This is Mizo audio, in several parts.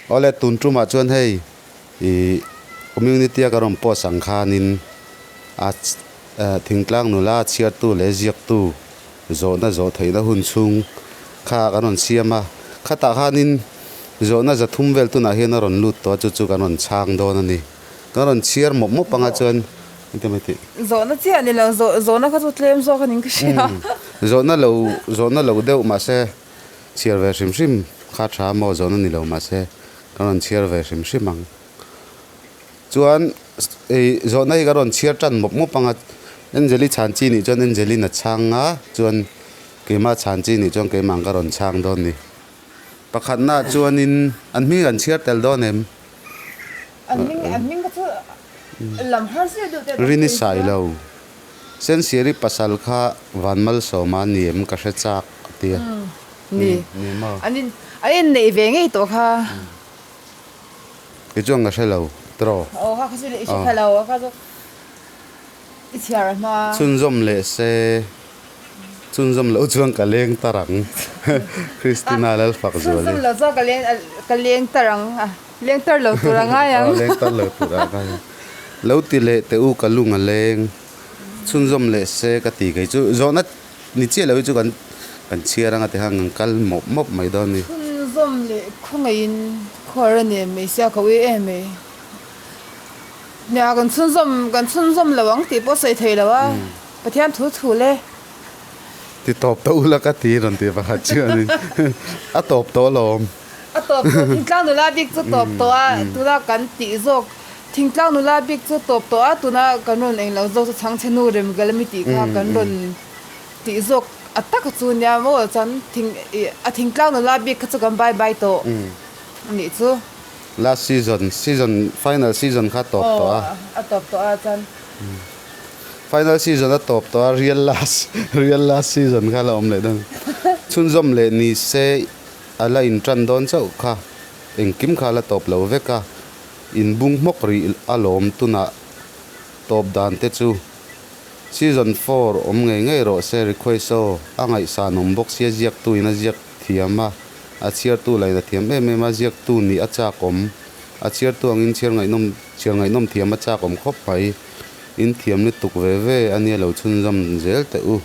Awle tun tumah chuan hei ih community a ka rawn post ang khanin a thingtlang nula chhiartu leh ziaktu zawhna zawh theihna hun chhung kha kan rawn siam a, khatah khanin zawhna 300 vel tunah hian a rawn lut tawh a, chu chu kan rawn chhang dawn a ni. Kan rawn chhiar mawp mawp anga chuan engti mai tih. Zawhna chiah a ni lo, zawhna kha chu tlem zawk a ning ka hria. Zawhna lo, zawhna lo deuh mahse chhiar ve hrim hrim kha tha maw zawhna ni lo mahse kan rawn chhiar ve hrim hrim ang. Chuan ei zawhna hi ka rawn chhiar tan mawp mawp anga Angeli chhan chi nih chuan Angelina chhang a chuan keimah chhan chi nih chuan keimah ang ka rawn chhang dawn ni. Pakhatnaah chuanin an hming an chhiar tel dawn em? An hming an hming kha chu lam har zia deuh te an awm Rini sai lo. Sensiari pasal kha Vanmalsawma ni em ka hre chak a ti a. Ni. Ni maw? An in an inneih ve ngei tawh kha. Kei chuan ka hre lo tiraw? Aw kha kha chu i hre kha lo kha chu i chhiar a hma. Chhunzawm leh se chhunzawm loh chuan ka leng tar ang Christina Lalfakzuali. Chhunzawm loh chuan ka leng ka leng tar ang a leng tar lo tur a ngai ang. Aw leng tar lo tur a ngai ang. Lo ti leh teh u ka lung a leng chhunzawm leh se ka ti kei chu zawhna Ni chiah lo hi chu kan kan chhiar anga ti khan kan kal mawp mawp mai dawn a ni. Chhunzawm leh khawngaihin khuar a ni mai sia ka ui em mai. Nia kan chhunzawm kan chhunzawm lo ang tih pawh sawi thei lo a, Pathian thu thu le. Ti tawp tawh ula ka ti rawn tih pakhat chuanin a tawp tawh alawm. A tawp tawh thingtlang nula bik chu tawp tawh a, tuna kan tih zawk thingtlang nula bik chu tawp tawh a, tuna kan rawn englo zawk chu chhangchhe nu rem galami tih kha kan rawn Tih zawk a tak a chu nia maw chuan thing ih a thingtlang nula bik kha chu kan bye bye tawh a nih chu. Last season season final season kha a tawp tawh a. Aw a tawp tawh a chuan. Final season a tawp tawh a real last real last season kha la awm leh dawn. Chhunzawm leh ni se a la in tan dawn chauh kha engkim kha a la tawp lo vek a inbung hmawk rih alawm tunah tawp dan te chu. Season 4 awm ngei ngei rawh se request aw, a ngaihsan awm bawk sia ziaktu in a ziak thiam a, a chhiartu lain a thiam em em a, ziaktu nih a chak awm, a chhiartu angin chhiar ngaihnawm chhiar ngaihnawm thiam a chak awm khawp mai, in thiam lutuk ve ve a nia lo chhunzawm zel teh u,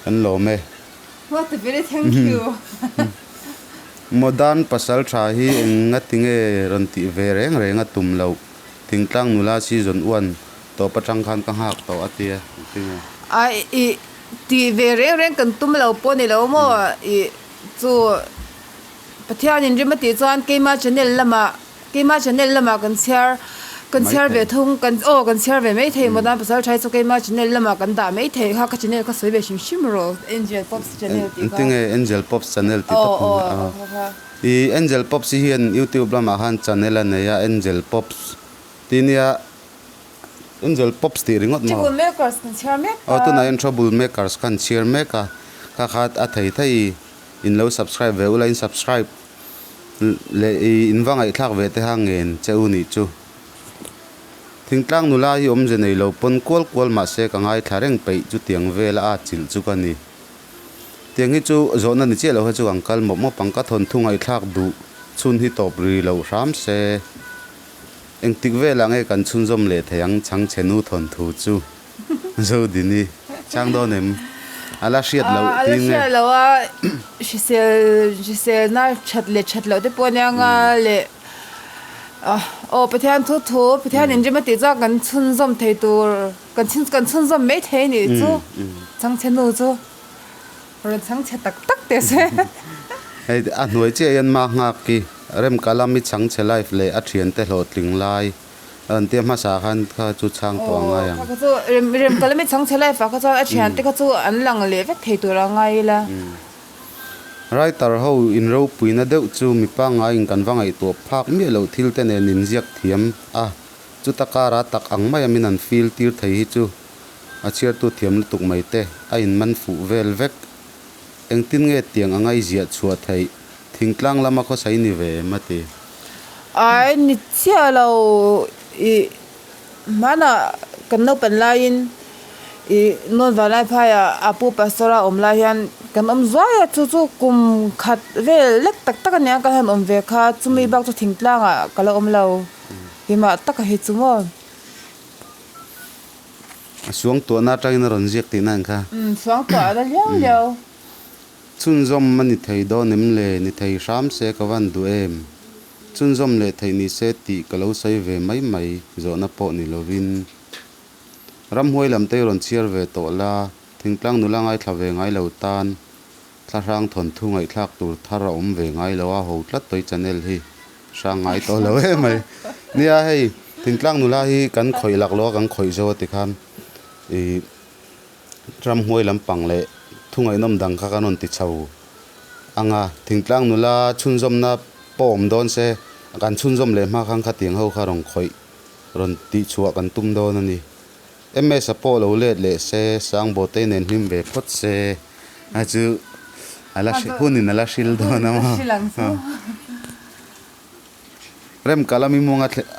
kan lawm e. What a very thank you. Modern pasal tha hi eng nga tinge rawn tih ve reng reng a tum loh, thingtlang nula season 1 Tawp atang khan ka nghak tawh a tia engtin nge? Ai i tih ve reng reng kan tum lo pawh ni lo maw i chu Pathianin rim a tih chuan keima channel lamah keima channel lamah kan chhiar kan chhiar ve thung kan aw kan chhiar ve mai thei maw pasal tha hi chu keima channel lamah kan dah mai thei kha ka channel kha sawi ve hrim hrim rawh Angel Pops channel tih kha Engtin nge Angel Pops channel tih tak aw aw I Angel Pops hi hian YouTube lamah khan channel a nei a Angel Pops tih nia Angel Pops tih ringawt maw? Trouble Makers kan chhiar mek a. Aw tunah hian Trouble Makers kha an chhiar mek a, kha kha a thei thei in lo subscribe ve ula in subscribe leh i in va ngaihthlak ve te kha ngen che u nih chu. Thingtlang nula hi awmze nei lo pawn kual kual mahse ka ngaithla reng peih chutiang vel a chilh chu ka ni. Tiang hi chu zawhna ni chiah lo kha chu kan kal mawp mawp ang ka thawnthu ngaihthlak duh chhun hi tawp ri loh hram se. Engtik velah nge kan chhunzawm leh thei ang chhangchhe nu thawnthu chu Zodini chhang dawn em? A la hriat loh A la hriat loh a, hrisel hriselna that leh that loh te pawh ania nga leh aw Pathian thu thu Pathian inrem a tih chuan kan chhunzawm thei tur kan chhun kan chhunzawm mai thei a nih chu chhangchhe nu chu rawn chhangchhe tak tak teh se. Hei a hnuai chiah hian ma nghak hi Remkalami chhangchhe life leh a thiante hlawhtling lai a rawn tia hmasa khan kha chu chhang tawh a ngai ang. Aw kha chu Remkalami chhangchhe life ah kha chuan a thiante kha chu an lang leh vek thei tur a ngai ila. Writer ho in ropuina deuh chu mi pangaiin kan va ngaihtuah phak miah loh thil te nen inziak thiam a, chuta kara tak ang maia min an feel tir thei hi chu a chhiartu thiam lutuk mai te a in man fuh vel vek. Engtin nge tiang a ngaihziah chhuah theih? Thingtlang lama khawsai ni ve em a ti. Ai ni chiah lo i hmanah kan naupan laiin Ih North Vanlaiphaiah a pu pastor a awm lai hian kan awm zuai a, chu chu kum khat vel lek tak tak a nia kan han awm ve kha, chumi bak chu thingtlangah ka la awm lo keimah taka hi chu maw. A suangtuahna atangin a rawn ziak tihna ang kha. Umm suangtuahna liau liau. Chhunzawm a ni thei dawn em le? Ni thei hram se ka van duh em? Chhunzawm leh theih ni se tih ka lo sawi ve mai mai zawhna pawh ni lovin. Ramhuai lam te i rawn chhiar ve tawh la, thingtlang nula ngaithla ve ngai lo tan thlahrang thawnthu ngaihthlak tur thar a awm ve ngai lo a, ho tlat tawh i channel hi hrang ngai tawh lo em mai. Nia hei thingtlang nula hi kan khawih lak lo a kan khawih zo a tikhan ih ramhuai lampang leh thu ngaihnawm dang kha kan rawn ti chho ang a, thingtlang nula chhunzawmna pawh awm dawn se kan chhunzawm leh hma khan khatiang ho kha rawn khawih Rawn tihchhuah kan tum dawn a ni. MS-a pawh lo let leh se, Sangbawtei nen hlim ve phawt se, a chu a la hunin a la hril dawn a maw. Remkalami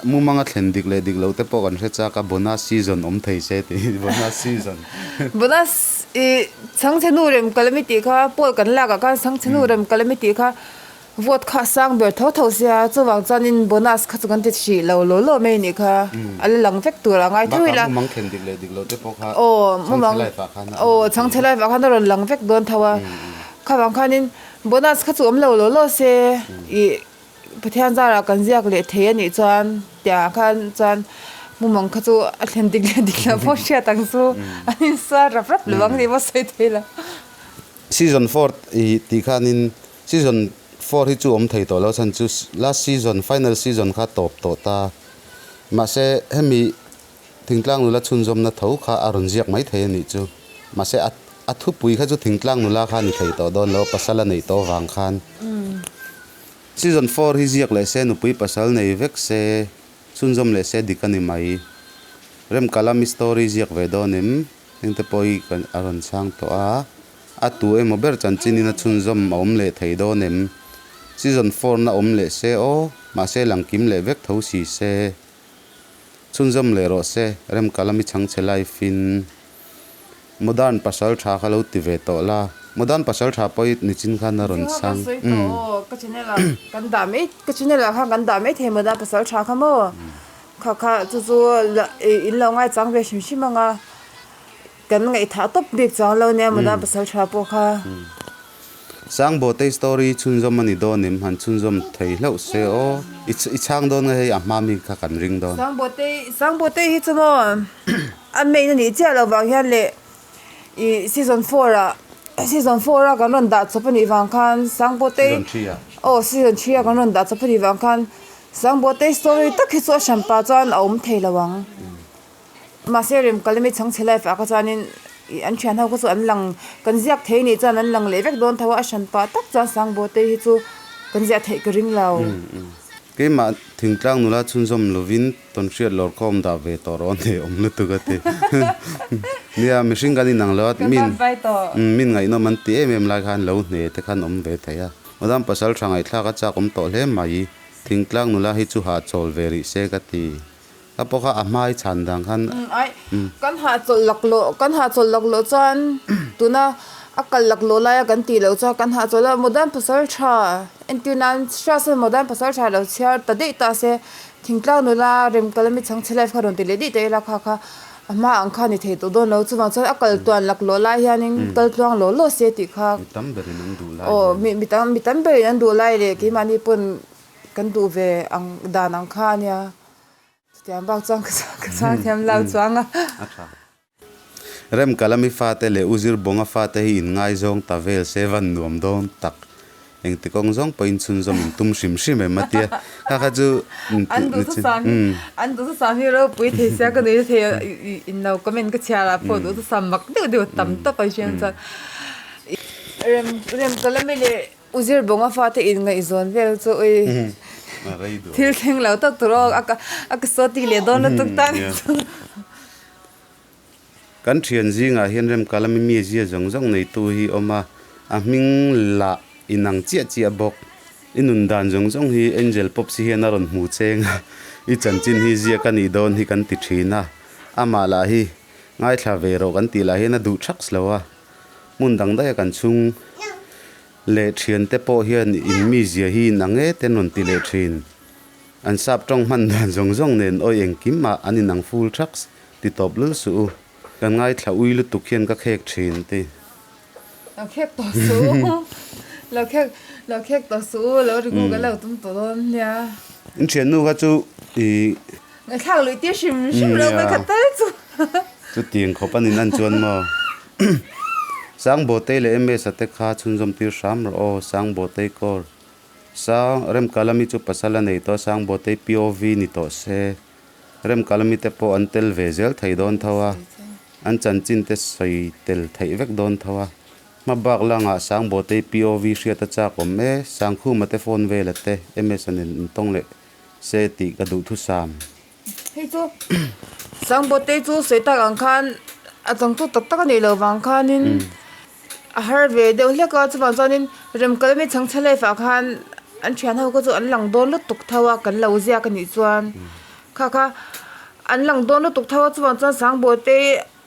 mumanga thlen dik leh dik loh te pawh kan hre chak a, bonus season awm thei se tih hi, bonus season. Bonus i Chhangchhenu Remkalami tih kha Paul kan lakah khan Chhangchhenu Remkalami tih kha Vote kha a sang ber tho tho sia, chuvang chuanin bonus kha chu kan ti hrih lo law law mai anih kha, a la lang vek tur a ngai tho ila. Bakah mumang thlen dik leh dik loh te pawh kha chhangchhe life ah khan a aw chhangchhe life ah khan a rawn lang vek dawn tho a, khavang khanin bonus kha chu awm lo law law se ih Pathian zarah kan ziak leh thei anih chuan tiang khan chuan mumang kha chu a thlen dik leh dik loh pawh hriat ang chu an insual rap rap lo ang tih pawh sawi thei lo. Season four ih tih khanin Season four hi chu awm thei tawh lo chhan chu last season final season kha tawp tawh ta. Mahse hemi thingtlang nula chhunzawmna tho kha a rawn ziak mai thei a nih chu. Mahse a a thupui kha chu thingtlang nula kha a ni thei tawh dawn lo pasal a neih tawh vang khan. Season four hi ziak leh se nupui pasal nei vek se chhunzawm leh se dik a ni mai. Remkalami story ziak ve dawn em? Hengte pawh hi a rawn chhang tawh a. A tu emaw ber chanchinin a chhunzawm a awm leh thei dawn em? Season four na awm leh se aw, mahse lang kim leh vek tho si se. Chhunzawm leh rawh se, Remkalami chhangchhe life in Modern pasal tha kha lo ti ve tawh la, Modern pasal tha pawh i nichin khan a rawn chhang. Ka sawi tawh aw, ka channel ah kan dah mai, ka channel ah khan kan dah mai thei Modern pasal tha kha maw? Kha kha chu chu in lo ngaichang ve hrim hrim ang a. Kan ngaihthah tawp bik chuang lo nia Muna pasal tha pawh kha. Sangbawtei story chhunzawm a ni dawn em? Han chhunzawm thei hlauh se aw. I i chhang dawn nge hei a hma mi kha kan ring dawn. Sangbawtei Sangbawtei hi chu maw a main a nih chiah loh vang hian leh ih season four ah season four a kan rawn dah chawp a nih vang khan Sangbawtei Season three ah. Aw season three a kan rawn dah chawp a nih vang khan Sangbawtei story tak hi chu a hranpa chuan a awm thei lo ang. Mahse Remkalami chhangchhe life ah kha chuanin ih an thian ho kha chu an lang kan ziak thei nih chuan an lang leh vek dawn tho a, a hran pah tak chuan Sangbawte hi chu kan ziah theih ka ring lo. Keimah thingtlang nula chhunzawm lovin tawnhriat lawr khawm dah ve tawh rawh nei awm lutuk a ti. Nia mihring kan inang lo a, min min ngaihnawm an ti em em lai khan lo hne te khan awm ve thei a. Madam pasal tha ngaihthlak a chak awm tawh hle mai, thingtlang nula hi chu hahchawl ve rih se ka ti. Ka pawh kha a hmai chhan dan khan. Ai, kan hahchawlh laklawh, kan hahchawlh laklawh chuan tuna a kal laklawh laia kan tih loh chuan kan hahchawlh a, modern pasal tha entir nan hria se modern pasal tha lo chhiar ta daih ta se thingtlang nula remkal ami chhangchhe life kha rawn ti leh daih ta ila kha kha a hma ang kha ni thei tawh dawn lo chuvang chuan a kal tuan laklawh lai hianin kal tluang law law se tih kha Mi tam berin an duh lai aw mi mi tam mi tam berin an duh lai leh keimahni pawn Kan duh ve ang dan ang kha a nia. Chutiang bak chuan ka ka chhang thiam lo chuang a. A tha. Remkalami fate leh U Zirbawnga fate hi in ngaizawng ta vel se van nuam dawn tak. Engti kawng zawng pawhin chhunzawm in tum hrim hrim em a tia. Kha kha chu An duhthusam hi an duhthusam hi ropui thei sia ka nui thei a in lo comment ka chhiar ah pawh duhthusam mak deuh deuh tam tawp a hriat chuan. Rem Remkalami leh U Zirbawnga fate inngaihzawn vel chu ui thil thleng lo tak tur aw a ka saw ti leh dawn lutuk tan chu. Kan thian zingah hian Remkalami mi zia zawng zawng neitu hi awm a, a hming lah inang chiah chiah bawk. I nun dan zawng zawng hi Angel Pops hian a rawn hmu cheng a, i chanchin hi ziak a nih dawn hi kan ti thin a, amah lah hi. Ngaithla ve rawh kan tih lah hian a duh thaks lo a, hmun dang daih a kan chhung leh thiante pawh hian in mizia hi in ang e te an rawn ti leh thin. An sap tawng hman dan zawng zawng nen awi engkim ah an inang full thaks ti tawp lul suh u. Kan ngaithla ui lutuk hian ka khek thin ti. Lo khek tawh suh u, lo khek lo khek tawh suh u, lo ri kan lo tum tawh dawn nia. In thiannu kha chu i. Ngaihthlak luih tir hrim hrim lo mai khat tal chu. Chutiang khawp a nin an chuan maw. Sangbawtei leh MS-a te kha chhunzawm tir hram rawh aw, Sangbawtei kawr. Sang Remkalami chu pasal a nei tawh a, Sangbawtei POV ni tawh se. Remkalami te pawh an tel ve zel thei dawn tho a. An chanchin te sawi tel theih vek dawn tho a. Hma bak langah Sangbawtei POV hriat a chak awm e, Sangkhuma te phone vela te MS a nen intawng leh se tih ka duh thusam. Hei chu Sangbawtei chu sawi tak ang khan a changtu tak tak a nih loh vang khanin a har ve deuh hlek a, chuvang chuanin Remkalami chhangchhe life ah khan an thian ho kha chu an lang dawn lutuk tho a kan lo ziak a nih chuan kha kha An lang dawn lutuk tho a, chuvang chuan Sangbawte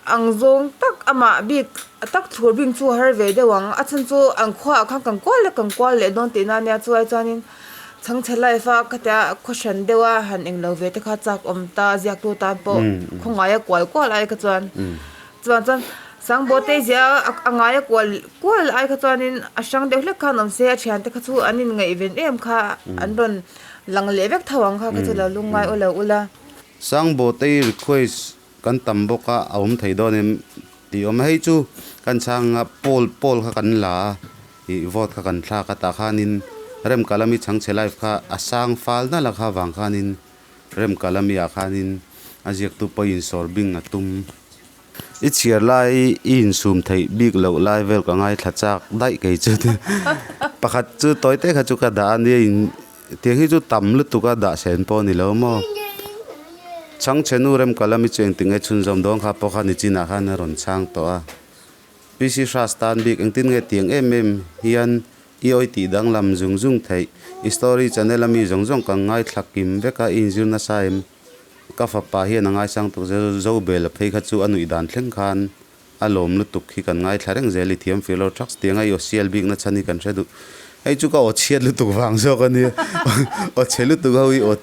ang zawng tak amah bik tak thlur bing chu a har ve deuh ang. A chhan chu an khuaah khan kan kual leh kan kual leh dawn tihna ania, chu ai chuanin chhangchhe life a khatia khaw hran deuh a han englo ve te kha chak awm ta ziaktu tan pawh khaw ngaia kual kual ai kha chuan. Chuvang chuan Sangbawte zia a ngaia kual kual ai kha chuanin a hrang deuh hlek khan awm se a thiante kha chu an inngaihven em kha an rawn lang leh vek tho ang kha kha chu lo lungngai aw lo ula. Sangbawtei request kan tam bawk a, a awm thei dawn em tih awm a, hei chu kan chhang a poll poll kha kan la a, ih vote kha kan thlak a tah khanin Remkalami chhangchhe live kha a sang fal nalh a kha vang khanin Remkalami ah khanin a ziaktu pawh insawr bing a tum. I chhiar lai i insum theih bik loh lai vel ka ngaithla chak daih kei chu pakhat chu tawi te kha chu ka dah a nia in tiang hi chu tam lutuk a dah sen pawh a ni lo maw Chhangchhe nu Remkalami chu engtin nge chhunzawm dawn kha pawh kha nichinah khan a rawn chhang tawh a PC Hras tan bik engtin nge tiang em em hian i awi tih danglam zung zung theih i story channel ami zawng zawng kan ngaithla kim vek a i inzir nasa em. Ka fapa hian a ngaisang tuk zel, Zobel a phei kha chu a nuih dan thleng khan a lawm lutuk hi kan ngaithla reng zel, i thiam fir lo thaks tiang a i aw sial bik na chhan hi kan hre duh. Hei chu ka aw chhiat lutuk vang zawk a nia, aw chhe lutuk ho hi aw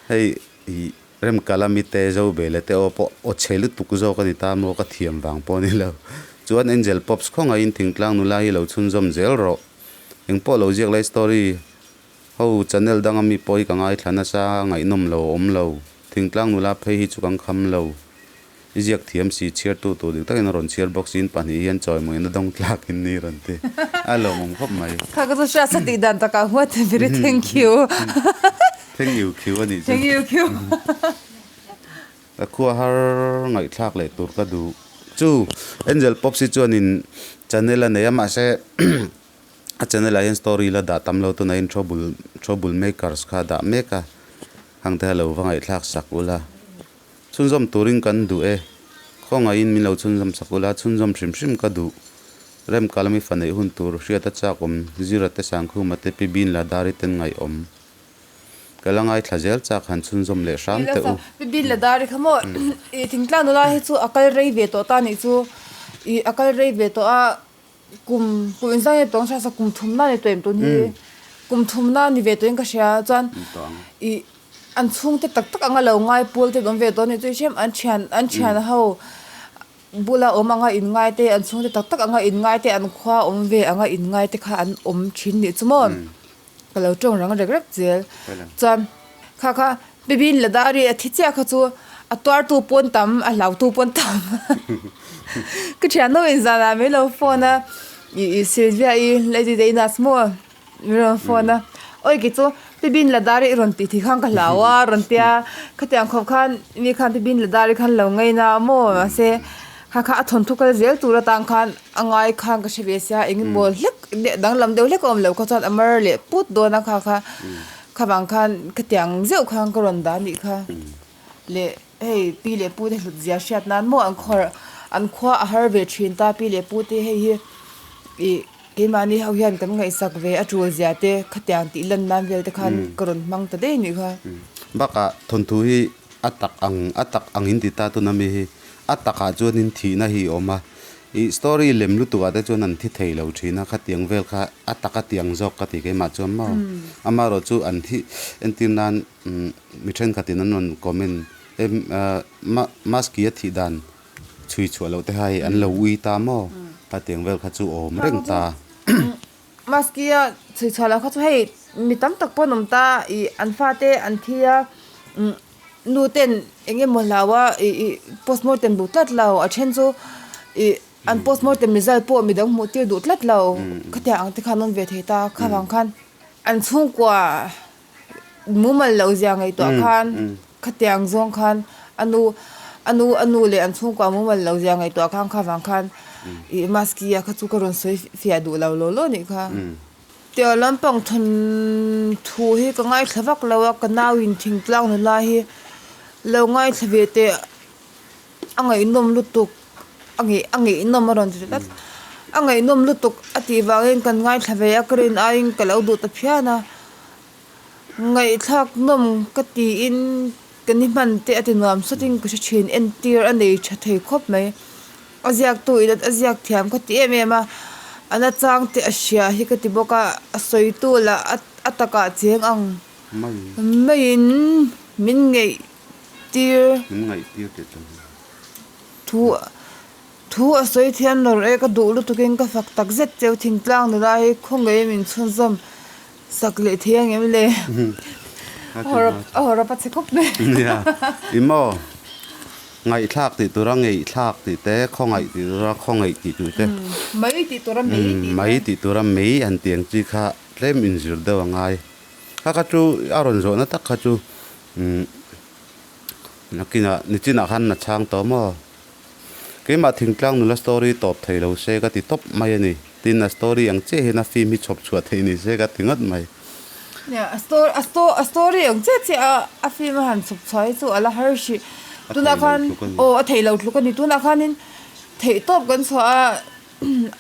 hei i Remkalami te Zobel a te aw pawh aw chhe lutuk zawk a ni ta maw ka thiam vang pawh a ni lo. Chuan Angel Pops khawngaihin thingtlang nula hi lo chhunzawm zel rawh. Engpawh lo ziak lai story Ho channel danga mi pawh hi ka ngaithla nasa, ngaihnawm lo a awm lo. Thingtlang nula phei hi chu kan kham lo. I ziak thiam si, chhiartu tur dik takin a rawn chhiar bawk siin pahnih hian chawimawiin a dawng tlak in ni rawn ti. A lawmawm khawp mai. Kha ka chu hriat sa tih dan takah huat a very thank you. Thank you khiu a nih chu. Thank you khiu. Ka khua har ngaihthlak leh tur ka duh. Chu Angel Pops hi chuanin channel a nei a mahse A channel ah hian story la dah tam lo tunah in trouble trouble makers kha a dah mek a, hang te kha lo va ngaihthlak sak ula. Chhunzawm turin kan duh e, khawngaihin min lo chhunzawm sak ula, chhunzawm hrim hrim ka duh. Remkalami fa neih hun tur hriat a chak awm, Zira te Sangkhuma te Pi Bin la Dari ten ngaih awm. Ka la ngaithla zel chak han chhunzawm leh hram teh u. Pi Bin la Dari kha maw i thingtlang nula hi chu a kal rei ve tawh ta nih chu, i a kal rei ve tawh a. Kum kum inzai nge tawng hriat sa kum thumna ni tawh em tun hi kum thumna ni ve tawhin ka hria chuan ih an chhungte tak tak anga lo ngai pawl te an awm ve tawh a nih chu i hriam an thian an thian ho bula awm anga in ngai te an chhungte tak tak anga in ngai te an khua awm ve anga in ngai te kha an awm thin nih chu maw ka lo tawng rang rek rek zel chuan kha kha Bibi in Ladari a thi chiah kha chu a tuartu pawn tam a hlautu pawn tam ka thiannu in zanah min lo phone a ih Sylvia i Lady Dainas maw min rawn phone a awi kei chu Bibi in Ladari i rawn tih thih khan ka hlau a rawn tia khatiang khawp khan mi khan Bibi in Ladari khan lo ngaina a maw mahse kha kha a thawnthu kal zel tur atang khan a ngai khan ka hre ve sia engemaw hlek danglam deuh hlek a awm loh kha chuan a mar leh put dawn a kha kha. Khavang khan khatiang zeuh khan ka rawn dah anih kha. Leh hei pi leh pu te hlut zia hriat nan maw an khawrh an khua a har ve thin ta pi leh pu te hei hi ih keimahni ho hian kan ngaihsak ve a tul zia te khatiang tih lan nan vel te khan ka rawn hmang ta daih anih kha. Bakah thawnthu hi a tak ang a tak ang in ti ta tuna mi hi. A takah chuanin thihna hi a awm a, ih story lem lutuk ah te chuan an thi thei lo thin a, khatiang vel kha a taka tiang zawk ka ti keimah chuan maw. Amaherawh chu an thi entir nan umm mi thenkhatin an rawn comment em ah maski a thih dan chhui chhuah loh te kha hei an lo ui ta maw, khatiang vel kha chu a awm reng ta. Maski a chhui chhuah loh kha chu hei mi tam tak pawh an awm ta ih an fate an thi a umm. Nu ten eng emaw hlau a ih ih postmortem duh tlat lo a then chu ih an postmortem result pawh midang hmuh tir duh tlat lo khatiang ang te khan an awm ve thei ta kha vang khan an chhungkua mumal loh zia ngaihtuah khan khatiang zawng khan a nu a nu a nu leh an chhungkua mumal loh zia ngaihtuah khan kha vang khan ih maski a kha chu ka rawn sawi fiah duh lo law law nih kha. Tiah lampang thawn thu hi ka ngaithla vak lo a, ka nau in thingtlang nula hi lo ngaithla ve teh a ngaihnawm lutuk a ngeih a ngaihnawm a rawn ti tlat a ngaihnawm lutuk a tih vangin kan ngaithla ve a ka rin aiin ka lo duh ta phian a ngaihthlak nawm ka tiin ka ni hman te a ti nuam sawtin ka hre thin entir a nei tha thei khawp mai. A ziaktu in a ziak thiam ka ti em em a, a nachang te a hria hi ka ti bawk a, a sawitu lah a takah cheng ang maiin min ngeih tir thu thu a sawi thiam lo e ka duh lutukin ka fak tak zet cheu thingtlang nula hi khawngaih min chhunzawm sak leh thei ang em le a hawrawp a chhe khawp mai. Nia maw? Ngaihthlak tih tura ngeihthlak tih te, khawngaih tih tura khawngaih tih tur te, Mai tih tura mei tih te. Mai tih tura mei han tih ang chi kha tlem inzir deuh a ngai. Kha kha chu a rawn zawhna tak kha chu umm nakinah nichinah khan na chhang tawh maw? Keimah thingtlang nula story tawp thei lo se ka ti tawp mai a ni. Tin a story ang chiah hian a film hi chhawp chhuah theih ni se ka ti ngawt mai. Nia a story a sto a story ang chiah chiah a a film a han chhawp chhuah hi chu a la har hrih. Tunah khan aw a theih lo tluk a ni. Tunah khanin theih tawp kan chhuah a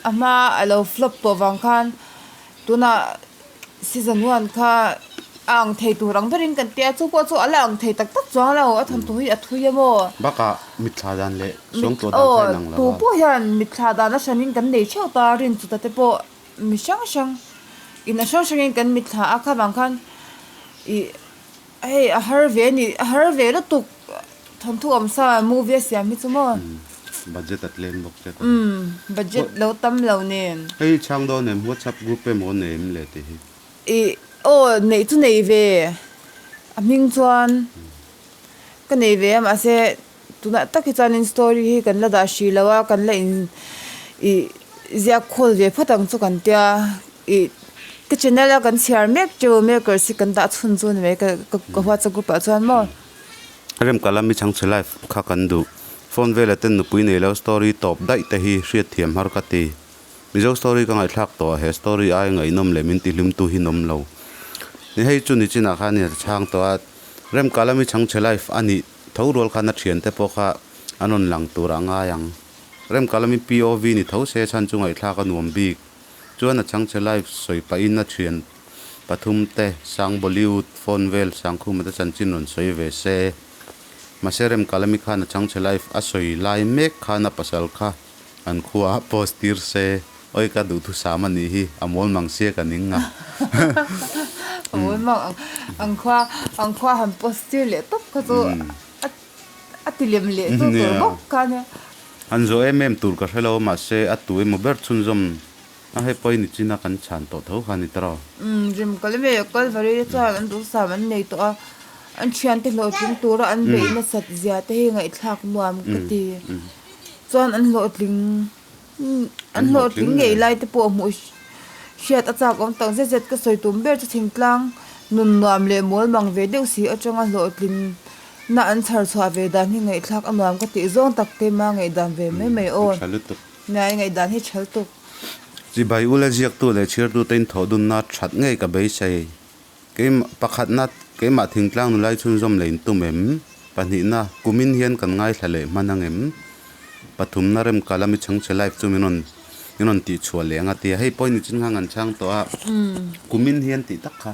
a hma a lo flop tawh vang khan tunah season one kha a ang thei tur ang berin kan tia chu pawh chu a la ang thei tak tak chuang lo a thawmhnaw hi a thui a maw. Bakah mitthla dan leh suangtuah dan kha inang lo a. Aw tu pawh hian mitthla dan a hranin kan nei theuh ta rin chuta te pawh mi hrang hrang in a hrang hrangin kan mitthla a kha vang khan ih hei a har ve a ni a har ve lutuk thawnthu awm sa movie a siam hi chu maw. Budget a tlem bawk che. Umm budget lo tam lo nen. Hei chhang dawn em WhatsApp group emaw nei em le tih hi. Ih aw neih chu nei ve a hming chuan ka nei ve a mahse tunah tak hi chuanin story hi kan la dah hrih lo a kan la in ih ziak khawl ve phawt ang chu kan tia ih ka channel a kan chhiar mek teuh makers hi kan dah chhun chu a ni mai ka ka WhatsApp group ah chuan maw. Remkala mi chhangchhe live kha kan duh phone vela ten nupui nei lo story tawp daih te hi hriatthiam har ka ti. Mizo story ka ngaihthlak tawh a, he story ai ngaihnawm leh min tihlimtu hi nawm lo. Ni hei chu nichinah khan in a chhang tawh a, Remkala mi chhangchhe life a nih tho rual khan a thiante pawh kha an rawn lang tur a ngai ang. Remkala mi POV ni tho se chhan chu ngaihthlak a nuam bik. Chuan a chhangchhe life sawi pahin a thian pathum te Sang Bollywood phone vel Sangkhuma te chanchin rawn sawi ve se. Mahse Remkala mi khan a chhangchhe life a sawi lai mek khan a pasal kha An khua post tir se, Oi ka duhthusam a nih hi, a mawl mang sia ka ning a. A mawl mang ang, an khua, an khua han post tir leh tawp kha chu a a ti lem leh chu tur bawk kha nia. An zawh em em tur ka hre lo mahse a tu emaw ber chhunzawm a hei pawhin i china kan chhan tawh tho kha a ni tawh. Umm Rim Kalame Kalvari te chuan an duhthusam an nei tawh a, an thiante hlawhtling tura an beih nasat zia te hi ngaihthlak nuam ka ti. Chuan an hlawhtling an hlawhtling ngei lai te pawh hmuh hriat a chak awm tak zet zet ka sawi tum ber chu thingtlang nun nuam leh mawl mang ve deuh si atanga hlawhtling na an chhar chhuah ve dan hi ngaihthlak a nuam ka tih zawng tak te mah ngaihdan ve mai mai aw nia i ngaihdan hi tha lutuk. Chibai ula ziaktu leh chhiartute in thawhdunna that ngei ka beisei. Keimah, pakhatna, keimah thingtlang nulai chhunzawm leh intum em? Pahnihna, kumin hian kan ngaithla leh hman ang em? Pathumna, Remka lami chhangchhe live chu min rawn min rawn tihchhuah leh ang a ti a, hei pawhin nichin khan kan chhang tawh a, kumin hian tih tak kha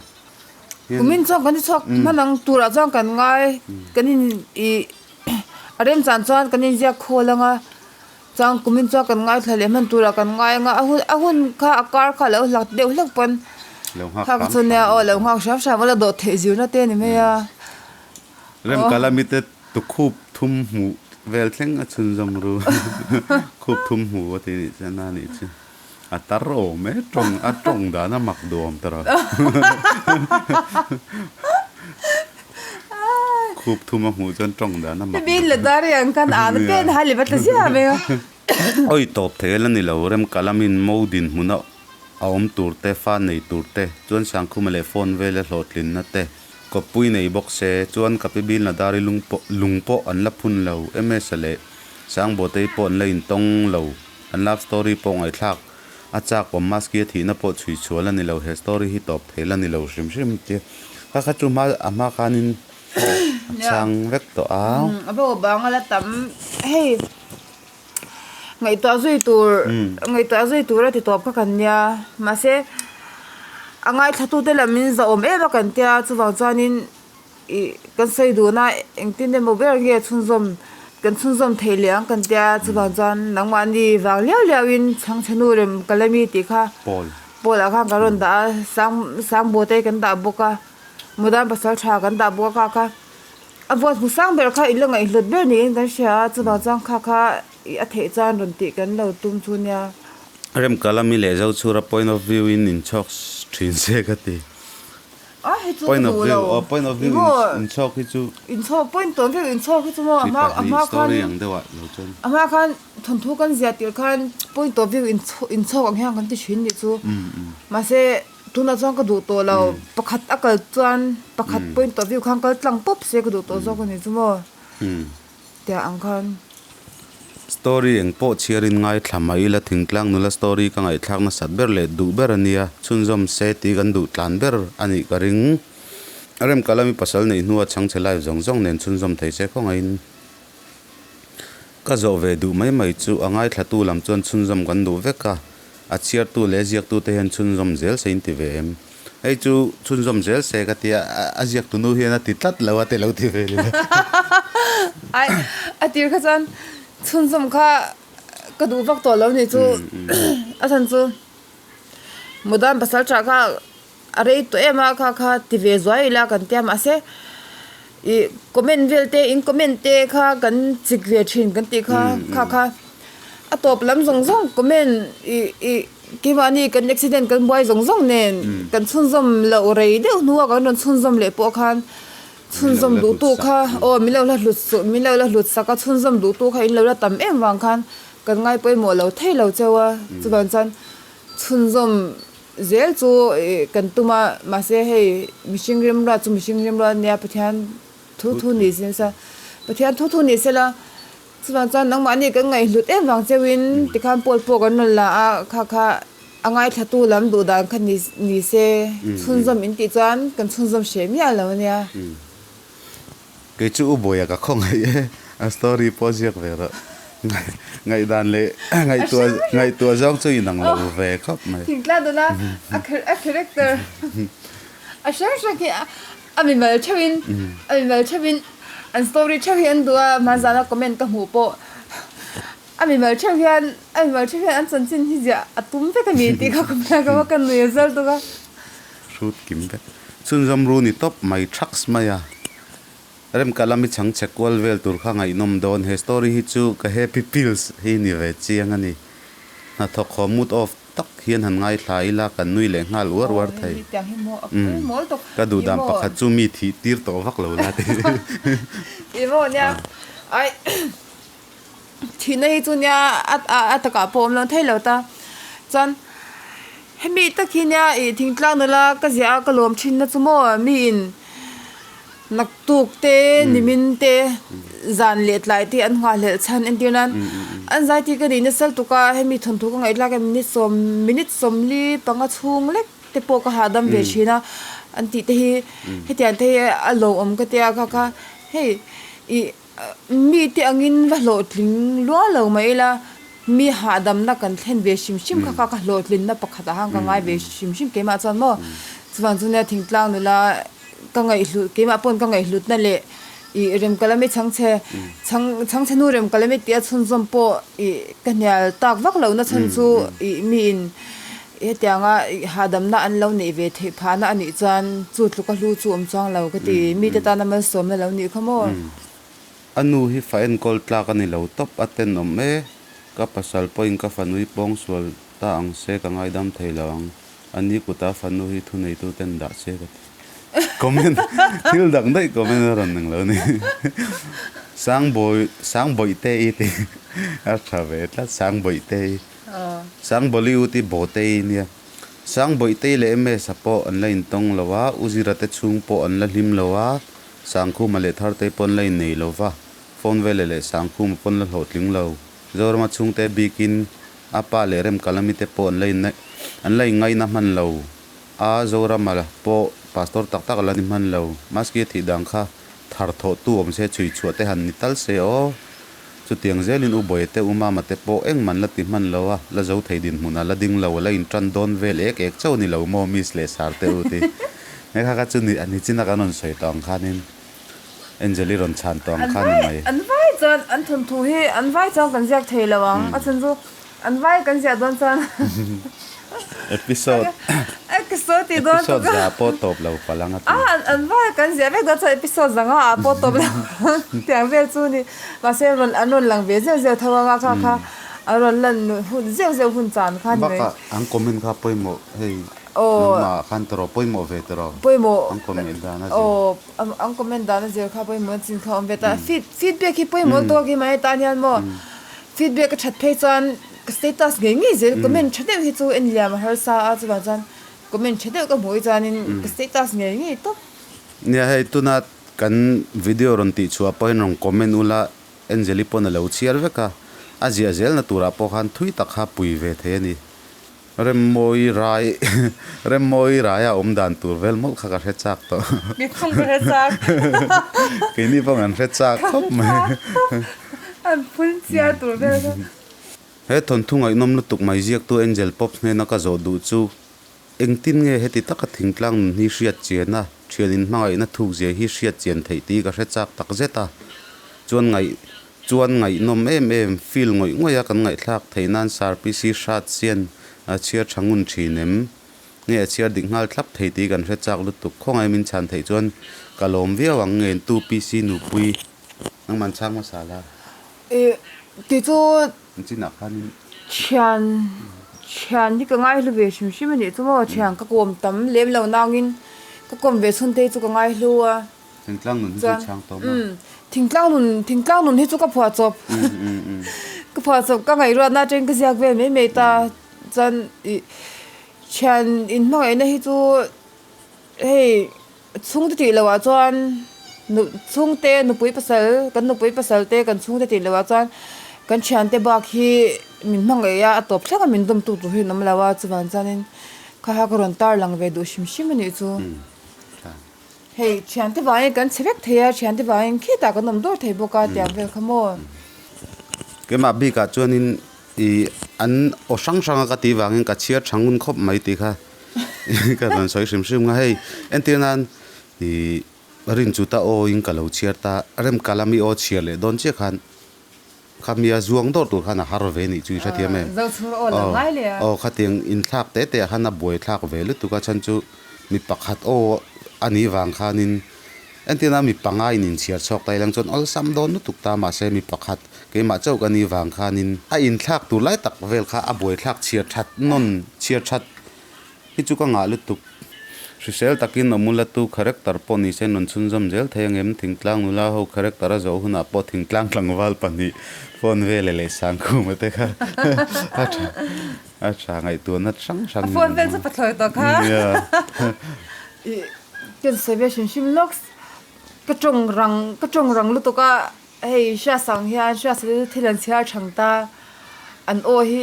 hian. Kumin chuan kan ti chhuak hman ang turah chuan kan ngai, kan in ih. A remchan chuan kan inziak khawl ang a, chuan kumin chuan kan ngaithla leh hman turah kan ngai ang a, a hun a hun kha a kar kha a lo hlak deuh hlek pawn kha ka chu nia aw lo nghak hram hram a la dawh theih zirna te a ni mai a. Remkalami te tukhup thum hmuh vel thleng a chhunzawm ru khup thum hmu a ti nih chuan a nih chu. A tar awm e, tawng a tawng dan a mak duam ta rawh. Khup thum a hmuh chuan tawng dan a mak duam. Min la dar ang khan a na pen ha leh va tla ziah mai a. Awi tawp thei la ni lo, Remkalamin mo dinhmun a awm tur te, fa nei tur te, chuan Sangkhuma leh phone vela hlawhtlinna te, kawppui nei bawk se, chuan ka pi Bilna dari lung pawh lung pawh an la phun lo, Ms-a leh Sangbawtei pawh an la intawng lo. An love story pawh ngaihthlak a chak awm maski a thihna pawh chhui chhual a ni lo he story hi tawp thei la ni lo hrim hrim tia kha kha chu hma a hma khanin a chhang vek tawh a. A bo bang a la tam hei ngaihtuah zui tur ngaihtuah zui tur a ti tawp kha kan nia mahse a ngaithla tute lam in zahawm em a kan tia chuvang chuanin. Ih kan sawi dun a engtin emaw ber nge chhunzawm kan chhunzawm theih leh ang kan tia chuvang chuan nangmahni vang liau liau in chhangchhe nu rem ka la mi tih kha pawl pawl ah khan ka rawn dah a sang sang bawte kan dah bawk a mudan pasal tha kan dah bawk a kha kha a vote hmu sang ber kha ila ngaihhlut ber niin kan hria a chuvang chuan kha kha ih a theih chuan rawn tih kan lo tum chu nia. Remkalami leh Zochhura point of view in inchhawk thin se ka ti. Point of view aw point of view inchhawk hi chu inchhawk point tawn vek inchhawk hi chu maw a hma a hma khan story ang deuh ah lo chuan a hma khan thawnthu kan ziah tirh khan point of view inchhawk ang hian kan ti thin nih chu mahse tunah chuan ka duh tawh lo pakhat a kal chuan pakhat point of view khan kal tlang pawp se ka duh tawh zawk a ni chu maw tiah ang khan. Story eng pawh chhiarin ngaithla mah ila thingtlang nula story ka ngaihthlak nasat ber leh duh ber a nia, chhunzawm se tih kan duh tlan ber a nih ka ring. Remkalami pasal neih hnua chhangchhe live zawng zawng nen chhunzawm thei se khawngaihin ka zawh ve duh mai mai chu a ngaithlatu lam chuan chhunzawm kan duh vek a, a chhiartu leh a ziaktute hian chhunzawm zel se in ti ve em? Hei chu chhunzawm zel se ka ti a, a ziaktu nu hian a ti tlat lo a ti lo ti ve leh. Ai, a tir kha chuan chhunzawm kha ka duh vak tawh lo ni chu a chhan chu Mudan pasal tha kha a rei tawh em a kha kha ti ve zuai ila kan tia mahse ih comment vel te in comment te kha kan chik ve thin kan tih kha kha kha a tawp lam zawng zawng comment ih ih. Keimahni kan accident kan buai zawng zawng nen kan chhunzawm loh rei deuh hnua kan rawn chhunzawm leh pawh khan chhunzawm duh tu kha aw min lo la hlut suh min lo la hlut sak a chhunzawm duh tu kha in lo la tam em vang khan kan ngai pawimawh lo thei lo cheu a chuvang chuan chhunzawm zel chu ih kan tum a mahse hei mihring rimruat chu mihring rimruat ania Pathian thu thu ni se nasa Pathian thu thu ni sela. Chuvang chuan nangmahni kan ngaihhlut em vang cheuhin tikhan pawl pawh kan rawn la a, kha kha a ngaithlatu lam duh dan kha ni ni se chhunzawm in tih chuan kan chhunzawm hreh miah lo ania. Kei chu U Bawia ka khawngaih e, a story pawh ziak ve rawh. Ngaihdan leh ngaihtuah ngaihtuah zawng chu inang lo ve khawp mai. Thingtlang dawna a character a hrang hrang hi A mimal theuhin a mimal theuhin an story theuh hi an duh a, hmanzana comment ka hmuh pawh a mimal theuh hian a mimal theuh hian an chanchin hi ziah a tum vek a ni tih kha ka hmu a, ka nui a zal tuk a. Hrut kim vek. Chhunzawm ru ni tawp mai thaks mai a. Remkalami chhangchhe kual vel tur kha ngaihnawm dawn. He story hi chu ka happy pills hi ni ve chiang a ni. Hnathawk haw mood off Tak hian han ngaithla ila kan nui leh nghal uar uar thei. Ka duh dan pakhat chu mi thih tir tawh vak lo la ti. Emaw nia ai thihna hi chu nia a takah pawh awm lo thei lo ta chuan hemi tak hi nia ih thingtlang nula ka ziah a ka lawm thin na chu maw miin Naktuk te, nimin te, zan leh tlai te an nghahhlelh chhan entir nan an zai tih ka nih nasal tuk a, hemi thawnthu ka ngaihthlak hian minute sawm minute sawmli panga chhung lek te pawh ka hahdam ve thin a, an tih te hi hetiang te hi a lawmawm ka tia kha kha hei ih mite angin va hlawhtling luah lo mai ila mi hahdamna kan thlen ve hrim hrim kha kha ka hlawhtlinna pakhat ah khan ka ngai ve hrim hrim keimah chuan maw chuvang chu nia thingtlang nula. Ka ngaihhlut, keimah pawn ka ngaihhlutna leh Ih Remkalami chhangchhe chhang chhangchhe nu Remkalami tih a chhunzawm pawh ih ka hnial tak vak lo na chhan chu ih miin hetianga ih hahdamna an lo neih ve theih phahna a nih chuan chu tluka hlu chu awm chuang lo ka ti. Mite tana malsawmna lo nih kha maw? A nu hi fa enkawl tlak a ni lo tawp a tenawm e. Ka pasal pawhin ka fanui pawngsual ta ang se ka ngaidam thei lo ang. A ni kuta fanu hi thuneituten dah se ka ti. Comment thil dang daih comment a rawn eng lo ni. Sangbawi Sangbawihte i ti a tha ve tlat Sangbawihte i. Sangbawli u ti Bawte i nia. Sangbawihte i leh Msa pawh an la intawng lo a, U Zira te chhung pawh an la hlim lo a, Sangkhuma leh Thartei pawh an la innei lo va, phone vele leh Sangkhuma pawh an la hlawhtling lo. Zorama chhungte bikin a pa leh Remkalami te pawh an la in an la inngaina hman lo. A Zorama pawh pastor tak tak a la ni hman lo. Maski a thih dan kha thar thawh tu awm se chhui chhuah te han ni tal se aw. Chutiang zelin U Bawia te U Mama te pawh engman la ti hman lo a, la zo thei dinhmun a la ding lo, a la intan dawn vel ek ek chauh a ni lo maw Miss leh Sar te u ti. He kha kha chu ni a ni chin a kan rawn sawi tawh ang khanin Angel-i rawn chhan tawh ang kha ni mai. An vai chuan an thawnthu hi an vai chuan kan ziak thei lo ang a chhan chu An vai kan ziah dawn chuan Episode Episode tih dawn Episode za pawh tawp lo palh ang a ti. A an vai kan ziah vek dawn chuan episode zanga ah pawh tawp lo tiang vel chu ni. Mahse rawn an rawn lang ve zeuh zeuh tho anga kha kha an rawn lan hun zeuh zeuh hun chan kha ni mai. Bakah an comment kha pawimawh hei nangmah ah khan tawrh pawimawh ve tawrh Pawimawh an comment dan a zir. Aw an comment dan a zir kha pawimawh chin kha awm ve ta. Feed feedback hi pawimawh tawk hi mahni tan hian maw Feedback a that phei chuan ka status ngei ngei zel comment tha deuh hi chu en liam a harsa a chuvang chuan comment tha deuh ka hmuh hi chuanin ka status ngei ngei tawp. Nia hei tuna kan video rawn tih chhuah pawhin rawn comment ula Angeli pawn a lo chhiar vek a, a ziah zelna turah pawh khan thui tak kha pui ve thei a ni. Remmawi rai Remmawi raia awm dan tur vel mawlh kha ka hre chak tawh. Mi phung ka hre chak. Keini pawh kan hre chak khawp mai. An phun chiar tur vel kha. He thawnthu ngaihnawm lutuk mai ziaktu Angel Pops hnena ka zawh duh chu engtin nge heti taka thingtlang nun hi hriat chian a, thian inhmangaihna thuk zia hi hriat chian theih tih ka hre chak takzet a. Chuan ngaih Chuan ngaihnawm em em, feel ngawih ngawih a kan ngaihthlak theih nan Sir PC Hrat sian a chhiar tha ngun thin em? Nge a chhiar dik nghal thlap thei tih kan hre chak lutuk. Khawngaih min chhan theih chuan ka lawm viau ang nge tu PC nupui nangman chhang hmasa la. Ih ti chu An chinah khanin. Thian thian hi ka ngaihlu ve hrim hrim a nih chu maw thian ka kawm tam lem lo nangin ka kawm ve chhun te hi chu ka ngaihlu a. Thingtlang nun hi chu chhang tawh maw? Thingtlang nun, thingtlang nun hi chu ka phuah chawp. Ka phuah chawp, ka ngaihruatna atangin ka ziak vel mai mai ta. Chuan ih thian inhmangaihna hi chu hei chhungte tih loh ah chuan nu chhungte nupui pasal kan nupui pasal te kan chhungte tih loh ah chuan kan thiante bak hi min hmangaih a, a tawp thleng a min dawm tu tur hi an awm lo a, chuvang chuanin kha kha ka rawn tarlang ve duh hrim hrim a nih chu. Hei thiante vangin kan chhe vek thei a, thiante vangin khitah kan awm dawr thei bawk a tiang vel kha maw. Keimah bikah chuanin ih an aw hrang hrang a ka tih vangin ka chhiar tha ngun khawp mai tih kha ka rawn sawi hrim hrim a, hei entir nan ih Rinchuta aw in ka lo chhiar ta, Remkalami aw chhiar leh dawn chiah khan Kha mi a zuang dawr tur khan a har ve nih chu i hrethiam em? Zo chhur aw lo ngai le a. Aw khatiang inthlak te te ah khan a buai thlak ve lutuk a chhan chu mi pakhat aw a nih vang khanin entirna mi panga in inchhiar chhuak ta ilang chuan awlsam dawn lutuk ta mahse mi pakhat keimah chauh ka nih vang khanin a inthlak tur lai tak vel kha a buai thlak chhiar that nawn chhiar that Hi chu ka ngah lutuk. Hrisel takin awmula tu character pawh ni se rawn chhunzawm zel thei angem? Thingtlang nula ho character a zawh hunah pawh thingtlang tlangval pahnih phone vele leh Sangkhuma te kha a tha a tha ngaihtuahna hrang hrang A phone vel chu pathlawi tawh kha. Nia. Ih ken sawi ve hrim hrim lawks. Ka tawng rang ka tawng rang lutuk a hei hriasang hian hriasa te chu thil an chhiar thang ta an aw hi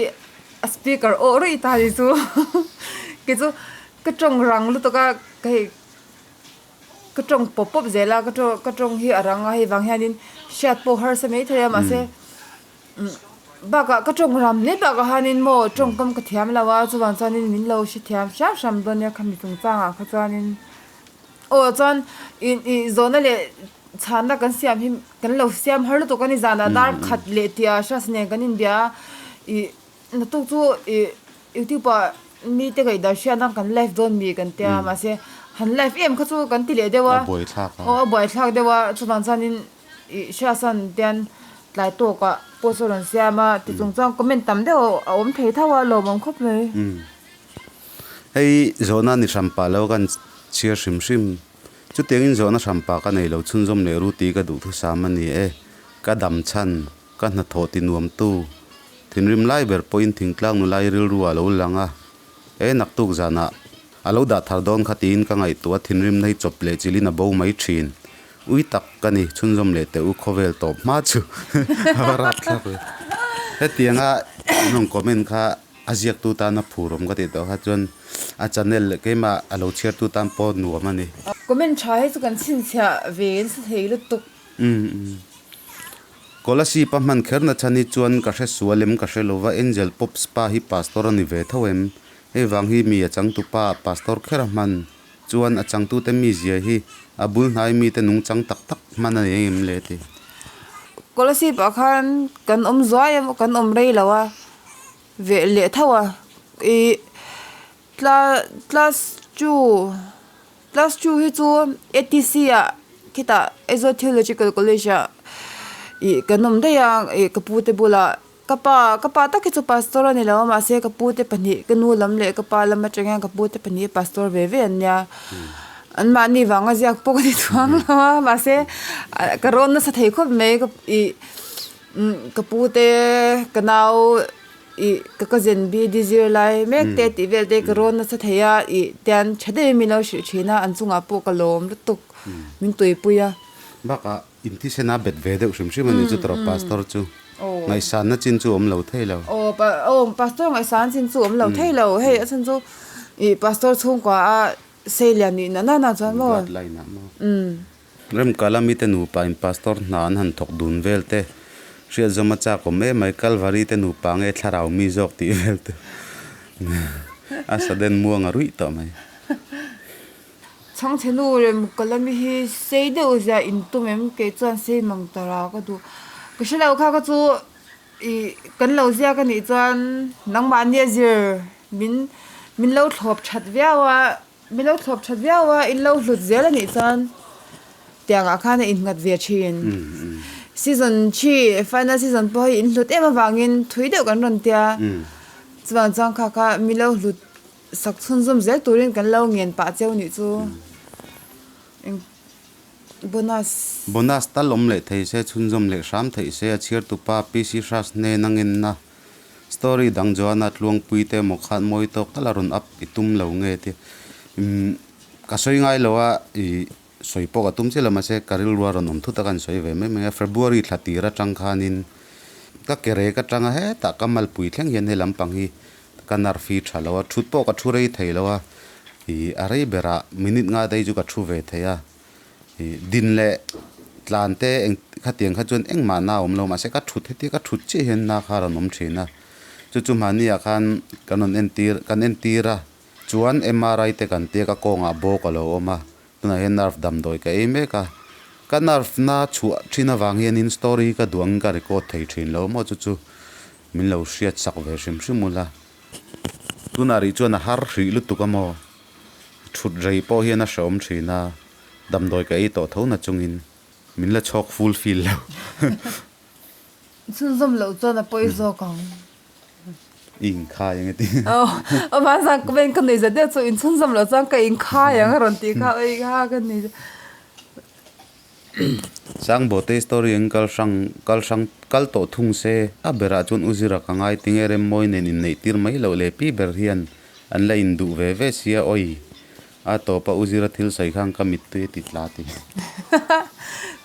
A speaker awh ruih ta ni chu kei chu ka tawng rang lutuk a ka hei ka tawng pawp pawp zel a ka tawng ka tawng hi a rang a hei vang hianin hriat pawh harsa mai thei a mahse bakah ka tawng ram hle bakah hianin maw tawngkam ka thiam lo a chuvang chuanin min lo hrethiam hram hram dawn nia khami chungchangah kha chuanin aw chuan ih ih zawhna leh. Chhanna kan siam hi kan lo siam har lutuk a ni zanah dar khat leh tih ah hriat nen kan inbia a ih naktuk chu ih youtube ah mite ngaihdan hriatna kan live dawn mi kan tia mahse han live em kha chu kan ti leh deuh a aw a buaithlak deuh a chuvang chuanin ih hriatsan tian tlai tawkah post a rawn siam a ti chung chuan comment tam deuh a awm thei tho a lawmawm khawp mai. Hei zawhna ni hran pah lo kan chhiar hrim hrim. Chutiangin zawhna hranpa ka nei lo chhunzawm leh ru tih ka duhthusam a ni e. Ka dam chhan, ka hnathawh ti nuamtu, thinrim lai ber pawhin thingtlang nulai rilru a lo lang a, e naktuk zanah a lo dah thar dawn kha tiin ka ngaihtuah a thinrimna hi chawp leh chilhin a bo mai thin. Ui tak ka ni, chhunzawm leh teh u khawvel tawp hma chu a va rap thlak ve. Hetianga an rawn comment kha A ziaktu tan a phur awm ka tih tawh kha chuan a channel leh keimah a lo chhiartu tan pawh nuam a ni. Comment tha hi chu kan chhinchhiah ve nasa thei lutuk. Umm. Kolasib a hman kher na chhan hi chuan ka hre sual em ka hre lo va, Angel Pops pa hi pastor a ni ve tho em? Hei vang hi mi a changtupa pastor kher a hman chuan a changtute mizia hi a bul hnai mite nungchang tak tak hman a ni em le ti. Kolasib ah khan kan awm zuai a kan awm rei lo a. Veh leh tho a ih tla class two class two hi chu A T C ah khitah Aizawl Theological College ah ih kan awm daih a ih ka pu te bulah ka pa ka pa tak hi chu pastor a ni lo a mahse ka pu te pahnih ka nu lam leh ka pa lam atang hian ka pu te pahnih hi pastor ve ve an nia anmahni vanga ziak pawh ka ni chuang lo a mahse ka rawn nasa thei khawp mai ka ih. Umm ka pu te ka nau ih ka cousin B D zir lai mek te tih vel te ka rawn nasa thei a ih tian tha deuhin min lo hrilh thin a an chungah pawh ka lawm lutuk min tuipui a. Bakah inthisena bet ve deuh hrim hrim a ni chu tawrh pastor chu ngaihsanna chin chu awm lo thei lo. Aw aw pastor ngaihsanna chin chu awm lo thei lo hei a chhan chu ih pastor chhungkua a sei lian nih na na chuan maw. Blood line ah maw. Umm. Remkala mite nupa in pastor hna an han thawk dun vel te, hriatzawm a chak awm em mai, Kalvari te nupa nge thlarau mi zawk tih vel te a sudden muang a ruih tawh mai. Chhangchhe nu Remkala mi hi sei deuh zia in tum em kei chuan sei mang ta ra ka duh. Ka hre lo kha ka chu ih kan lo ziak a nih chuan nangmahni a zir min min lo thlawp that viau a. Mi lo thlawp that viau a, in lo hlut zel a nih chuan tiang ah khan a innghat ve thin. Season thi, final season pawh hi in hlut em avangin thui deuh kan rawn tia. Chuvang chuan kha kha mi lo hlut sak chhunzawm zel turin kan lo ngen pah cheu nih chu. Eng bonus. Bonus tal awm leh thei se, chhunzawm leh hram theih se, a chhiartupa PC Hras hnena ngenna. Story dang Joana Tluangpui te emaw khan mawi tawk tal a rawn up i tum lo nge ti umm ka sawi ngai lo a ih sawi pawh ka tum chiah lo mahse ka rilru a rawn awm thut a ka han sawi ve mai mai a February thla tir atang khanin ka ke rek atanga hetah ka malpui thleng hian he lampang hi ka nerve hi tha lo a thut pawh ka thu rei thei lo a ih a rei berah minute nga te hi chu ka thu ve thei a. Ih din leh tlan te eng khatiang kha chuan engmah na awm lo mahse ka thut heti ka thut chiah hian na kha a rawn awm thin a chu chu mahni ah khan kan rawn entir kan entir a chuan M R I te kan tia ka kawngah bawk a lo awm a tunah hian nerve damdawi ka ei mek a ka nerve na chhuah thin avang hianin story ka duh angin ka record thei thin lo maw chu chu min lo hriat sak ve hrim hrim ula tunah rih chuan a har hrih lutuk a maw. Thut rei pawh hian a hrehawm thin a, damdawi ka ei tawh tho na chungin min la chhawk full feel lo. Chhunzawm loh chuan a pawi zawk ang. I inkhai ang e ti. Aw, mahse comment ka nei zet deuh chu inchhunzawm loh chuan ka inkhai ang a rawn tih kha oi kha ka nei. Sangbote story ang kal hrang kal hrang kal tawh thung se a berah chuan u Zira ka ngai tinge Remmawi nen inneih tir mai loh le pi ber hian an la induh ve ve sia awi a tawp a u Zira thil sawi khan ka mittui a ti tla ti.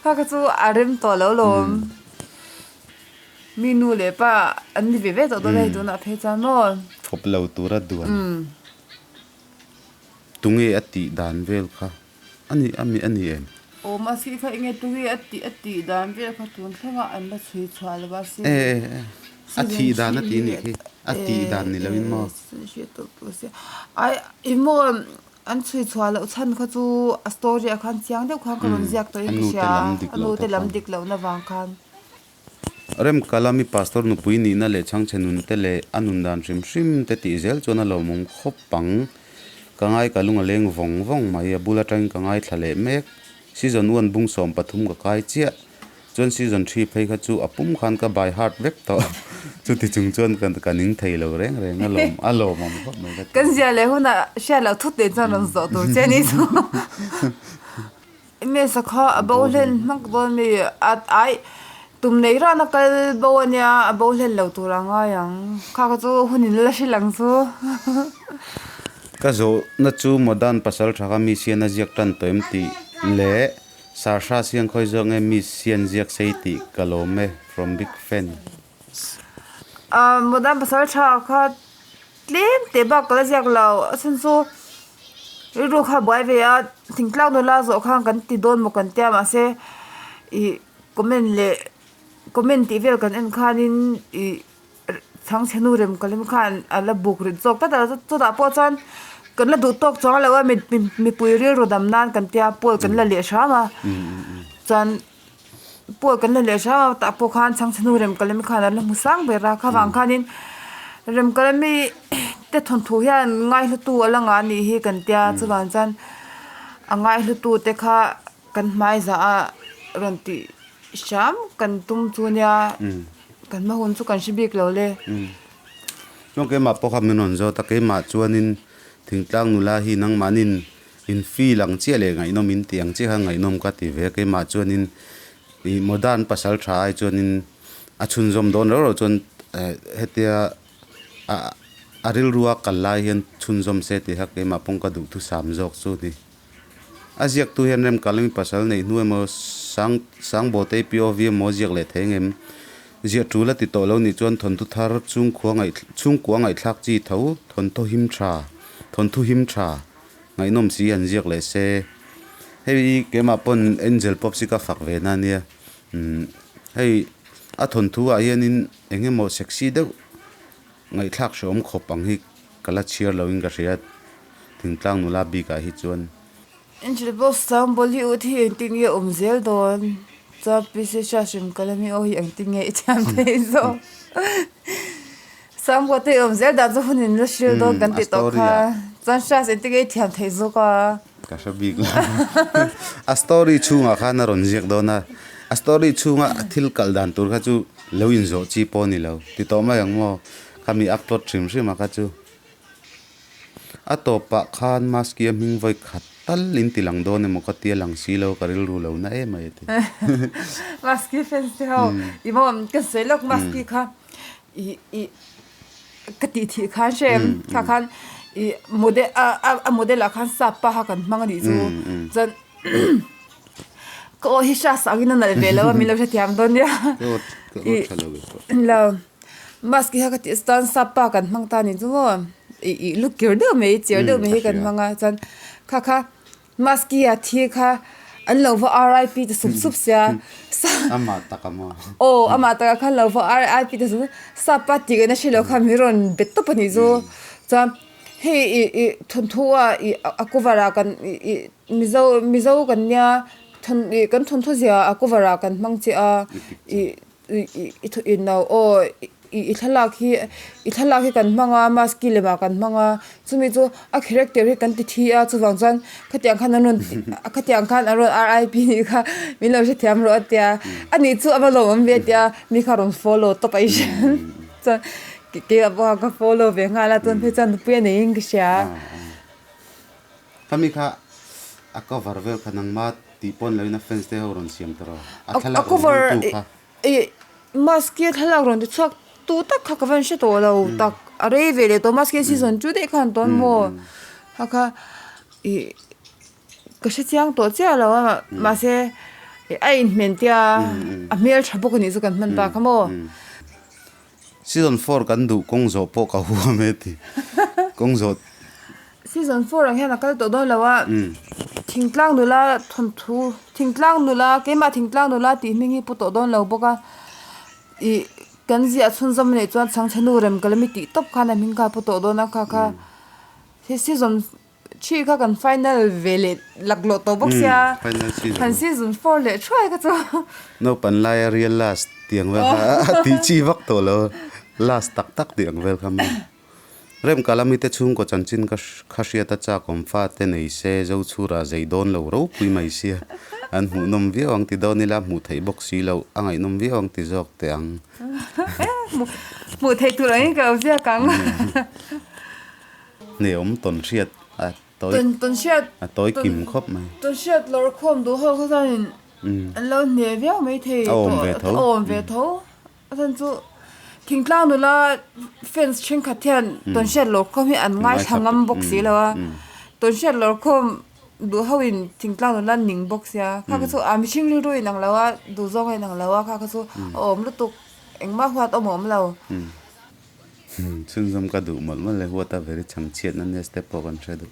Kha kha chu a rem tawh lo lawm. Mi nu leh pa an ni ve ve tawh dawn a hei tunah phei chuan maw. Khawp lo tura duan. Tunge a tih dan vel kha. A ni a mi a ni em? Aw mahse kha enge tunge a tih a tih dan vel kha tun thlengah an la chhui chhuah lo a si E e e a thih dan a tih a nih khi a tih dan ni loin maw? Ai i maw. An chhui chhuah loh chhan kha chu a story ah khan chiang deuh khan ka rawn ziak tawh in ka hria a, a nu te lam dik lohna vang khan. Rem Kalami Pastor nupui nihna leh chhangchhe nun te leh a nun dan hrim hrim te tih zel chuan a lawmawm khawp ang. Ka ngai ka lung a leng vawng vawng mai, a bul atangin ka ngaithla leh mek. Season one bung 13 ka kai chiah. Chuan season 3 phei kha chu a pum khan ka by heart vek tawh. Chuti chung chuan ka ka ning thei lo reng reng a lawm a lawmawm khawp mai ka ti. Kan zia leh hunah hriat loh thut nen chuan rawn zawh tur che a ni chu. Mesa kha a bo hlen hmak dawn mi a ai tum nei rana kal bo a nia a bo hlen lo tur a ngai ang kha kha chu hun in la hrilh ang chu. Ka zawhna chu Modern pasal tha kha mi sian a ziak tan tawh em tih leh Sarsha siang khawi zawk nge mi sian ziak sei tih ka lawm e from big fan. Modern pasal tha kha Tlem teh bak ka la ziak lo a chhan chu rilru kha a buai ve a thingtlang nula zawh khan kan ti dawn maw kan tia mahse ih comment leh comment tih vel kan en khanin ih chhangchhe nu rem ka lem khan a la buk rit zawk tlat a chutah pawh chuan kan la duh tawk chuang lo a mipui rilru dam nan kan tia pawl kan la leh hram a chuan. Pawl kan la leh hrang a tah pawh khan chhangchhe hnu remkalami khan an la hmu sang ber a khavang khanin remkalami te thawnthu hian ngaihlutu a la ngah anih hi kan tia chuvang chuan a ngaihlutu te kha kan hmai zah a rawn tih hram kan tum chu nia kan hma hun chu kan hre bik lo le. Chuan keimah pawh kha min rawn zawt a keimah chuanin thingtlang nula hi nangmahnin In feel ang chiah leh ngaihnawm in tih ang chiah khan ngaihnawm ka ti ve a, keimah chuanin ih modern pasal tha ai chuanin a chhunzawm dawn reuh reuh chuan eh hetia ah a rilrua kal lai hian chhunzawm se tih kha keimah pawng ka duh thusam zawk chu a ni. A ziaktu hian Remkalami pasal neih hnu emaw sang Sangbawtei POV emaw a ziak leh thei ang em? Ziah tul a ti tawh lo nih chuan thawnthu thar chhungkhua ngaih chhungkua ngaihthlak chi tho thawnthu him tha thawnthu him tha Ngaihnawm si an ziak leh se. Hei keimah pawn Angel Pops hi ka fak ve na nia. Umm hei a thawnthu ah hianin eng emaw sexy deuh ngaihthlak hreawm khawp ang hi ka la chhiar lo in ka hria thingtlang nula bik ah hi chuan. Angel Pops chuan Bollywood hi engtin nge awm zel dawn? Chuan PC Hriathrim Kalami aw hi engtin nge i thiam thei zawk? Sangkua te awm zel dan chu hun in la hril dawn kan tih tawh kha. Chuan hriat engtin nge i thiam theih zawk a. Ka hre bik lo. A story chhungah khan a rawn ziak dawn a. A story chhunga thil kal dan tur kha chu lo inzawh chi pawh a ni lo. Ti tawh mai ang maw? Khami upload hrim hrim a kha chu. A tawpah khan Maski a hming vawi khat tal in ti lang dawn emaw ka ti a lang si lo ka rilru lo na em mai a ti. Maski fans te ho i maw ka sawi lawk Maski kha i i ka tih thih khan hre em kha khan i model a a model ah khan sap pa kha kan hmang a nih chu chuan ka aw hi hria sang in a nalh ve lo a min lo hrethiam dawn nia i lo. Mask hi ka tih chuan sap pa kan hmang ta ni chu maw ih ih lu kir deuh mai chiar deuh mai hi kan hmang a chuan kha kha mask hi a thi kha an lo va RIP ta sup sup sia amah tak a maw aw amah tak a khan lo va RIP ta sup sap pa tih ngaihna hre lo khan min rawn bet tawp a nih chu chuan hei ih ih thawnthu ah ih a cover ah kan ih ih mizo mizo kan nia thawn ih kan thawnthu zia a cover ah kan hmang chiah a ih. I thu in lo aw i thlalak hi i thlalak hi kan hmang a mask lem ah kan hmang a chumi chu a character hi kan ti thi a chuvang chuan khatiang khan an rawn khatiang khan an rawn RIP nih kha min lo hrethiam rawh a tia ani chu a va lawmawm ve a tia mi kha rawn follow tawp a i hriat chuan keimah pawh khan ka follow ve nghal a chuan phei chuan nupui a neiin ka hria. Khami kha a cover vel kha nangma Tih pawn loin a fans te ho rawn siam ta rawh. A A thlalak rawn cover hmangtu kha. Ih mask hi a thlalak rawn ti chhuak tu tak kha ka van hre tawh lo tak a rei ve leh tawh mask hi season chu daih khan tawn maw kha kha ih ka hre chiang tawh chiah lo a mahse a inhmen tia a hmeltha bawk anih chu kan hman ta kha maw. Season 4 kan duh kawng zawh pawh ka huam e ti kawng zawh. Season 4 ang hian a kal tawh dawn lo a, thingtlang nula thawnthu thingtlang nula keimah thingtlang nula tih hming hi pu tawh dawn lo bawk a ih kan ziah chhunzawm a nih chuan chhangchhe nu rem ka la mi tih tawp khan a hming kha a pu tawh dawn a kha kha he season. Three kha kan final ve leh laklawh tawh bawk sia, han season four leh thuai kha chu. Naupan laia real last tih ang vel kha a tih chi vak tawh lo, last tak tak tih ang vel kha maw. Remka lami te chhungkaw chanchin ka kha hriat a chakawm fate nei se Zochhura zei dawn lo ropui mai sia, an hmuhnawm viau ang ti dawn ila hmuh theih bawk si loh a ngaihnawm viau ang ti zawk teh ang. Hmuh theih tur angin ka lo ziak ang. Hneawm tawn hriat a tawi Tawn hriat a tawi kim khawp mai. Tawn hriat lawr khawm duh ho kha chuanin an lo hne viau mai thei A awm ve tho. A awm ve tho. A chhan chu thingtlang nula fans thenkhat hian tawn hriat lawr khawm hi an ngaithla ngam bawk si lo a. Tawn hriat lawr khawm duh ho in thingtlang nula ning bawk sia. Kha kha chu a mihring rilru in ang lo a, duh zawng a in ang lo a, kha kha chu a awm lutuk engmah huat awm a awm lo. Chhunzawm ka duh mawlh mawlh e, huat a veri chhang chhiatna nia step pawh kan hre duh.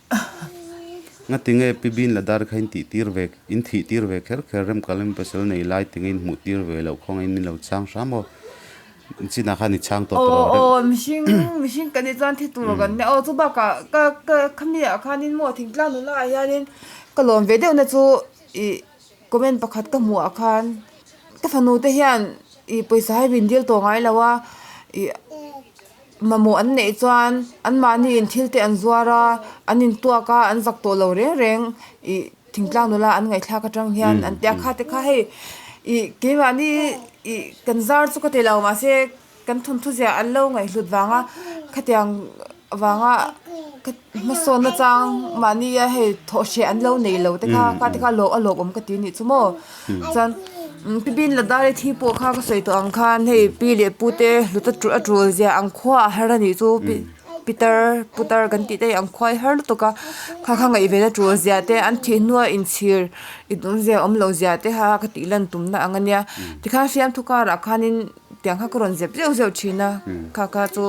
Ngati nge Pi Bin Ladar kha in tih tir ve, in thih tir ve kher kher rem kal in pasal nei lai tinge in hmuh tir ve loh khawngaih in min lo chhang hram aw. Chinah khan i chhang tawh tawh rawh. Aw aw mihring mihring kan nih chuan thi tur kan nia aw chu bakah ka ka khami ah khanin maw thingtlang nula ah hianin ka lawm ve deuhna chu ih comment pakhat ka hmuh ah khan Ka fanu te hian ih pawisa hi min dil tawh ngai lo a, ih mamawh an neih chuan anmahni in thil te an zuar a, an intuak a, an zak tawh lo reng reng ih thingtlang nula an ngaihthlak atang hian an tia kha te kha hei ih keimahni ih kan zar chu ka ti lo mahse Kan thawnthu ziah an lo ngaihhlut vanga khatiang vanga hmasawn nachang mahnia hei thawh hreh an lo nei lo te kha kha te kha a lawm awm ka ti anih chu maw chuan pi bin ladari thi pawh kha ka sawi tawh ang khan hei pi leh pu te hlut a tul ziah ang khua a har anih chu pitar putar kan tih te hi ang khua a har lutuk a kha kha ngaih ven a tul ziah te an thih hnua inchhir inawmzia awm lo ziah te kha ka tih lan tumna ang ania tikhan fiamthu karah khanin. Tiang kha ka rawn zep zeuh zeuh thin a, kha kha chu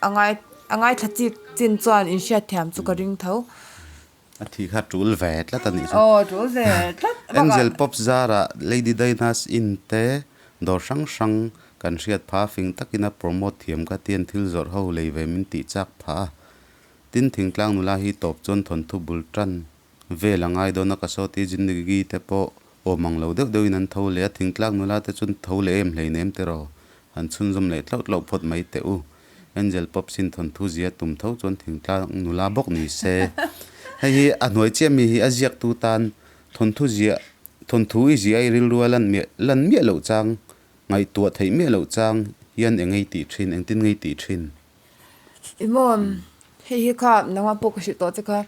a ngai a ngaithla chik chin chuan inhriat thiam chu ka ring tho. A thi kha tul ve tlat a nih chu. Aw tul ve tlat. Angel Pops zarah Lady Diana's Inn te dawr hrang hrang kan hriat pha fing takin a promote thiam ka tian thil zawrh ho lei ve min tih chak pha a. Tin thingtlang nula hi tawp chuan thawnthu bul tan Vel a ngai dawn a ka sawti Zindagi te pawh awm ang lo deuh deuhin an tho leh a, thingtlak nula te chuan tho leh em hleinem te rawh han chhunzawm leh tlauh tlauh phawt mai teh u. Angel Popsin thawnthu zia tum tho chuan thingtlak nula bawk ni se. Hei hi a hnuai chiah mi hi a ziaktu tan thawnthu zia thawnthu i zia i rilru a lan miah lan miah loh chang ngaihtuah theih miah loh chang hian eng ngei tih thin engtin ngei tih thin. Emaw hei hi kha nangmah pawh ka hrilh tawh che kha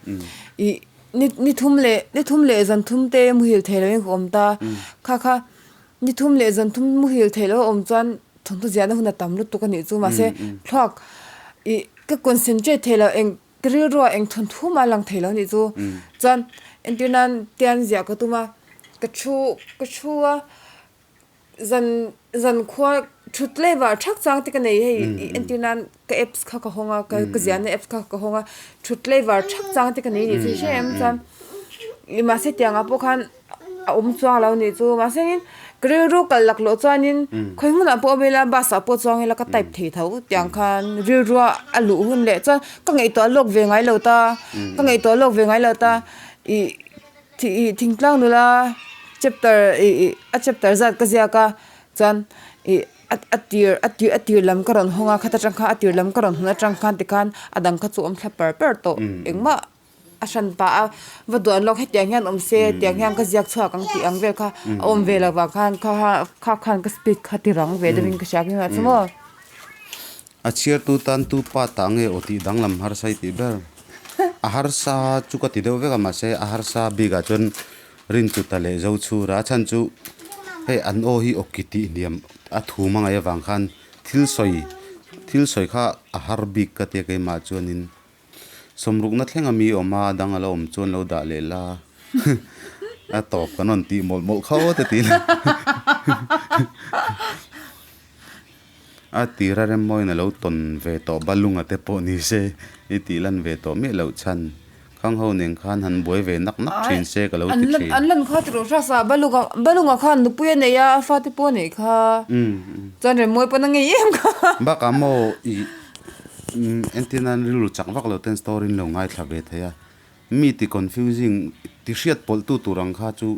ih ni ni thum leh ni thum leh zan thum te muhil thei loin ka awm ta kha kha ni thum leh zan thum muhil thei lo a awm chuan thawmhnaw ziahna hun a tam lutuk a nih chu mahse thluak ih ka concentrate thei lo eng ka rilruah eng thawnthu mah a lang thei lo a nih chu chuan entir nan tian ziah ka tum a ka thu ka thu a. Zan zan khua thut leh var thak chang te ka nei hei ih entir nan ka apps kha ka hawng a ka ka ziahna apps kha ka hawng a thut leh var thak chang te ka nei nih chu i hre em chuan ih mahse tiang ah pawh khan a awm chuang lo nih chu mahse in ka rilru kal laklawh chuanin khawi hmunah pawh awm ila bus ah pawh chuang ila ka type thei tho tiang khan rilrua a luh hun leh chuan ka ngaihtuah lawk ve ngai lo ta ka ngaihtuah lawk ve ngai lo ta ih. Ih thingtlang nula chapter ih ih a chapter zat ka ziak a chuan ih a a tir a tir a tir lam ka rawn hawng a khata tang khan a tir lam ka rawn hawn atang khan tikhan a dang kha chu awm thla par par tawh engmah a hran pah a va duan lawk hetiang hian awm se tiang hian ka ziak chhuak ang tih ang vel kha a awm ve lo vang khan kha kha khan ka speed kha ti rang ve deuhin ka hria ang chu maw. A chhiartu tan tu pa tah nge aw tih danglam harsa i tih ber. A harsa chu ka ti deuh vek a mahse a harsa bikah chuan Rinchuta leh Zochhura a chhan chu hei an aw hi awki tih hniam a thum a ngaih avang khan thil sawi thil sawi kha a har bik ka tia keimah chuanin sawmrukna thleng ami awm a dang a lo awm chuan lo dah leh la a tawp kan rawn tih mawlh mawlh kho te tih A tira remmawiin a lo tawn ve tawh balunga te pawh ni se i tih lan ve tawh miah loh chhan. Khang ho nen khan han buai ve nak nak thin se ka lo ti thin. An lan kha tiraw hra sa balunga balunga khan nupui a nei a a fate pawh a neih kha chuan remmawi pawn a ngei em kha. Bakah maw i entir nan rilru chak vak lo ten story in lo ngaithla ve thei a. Mi ti confusing ti hriat pawlh tu tur ang kha chu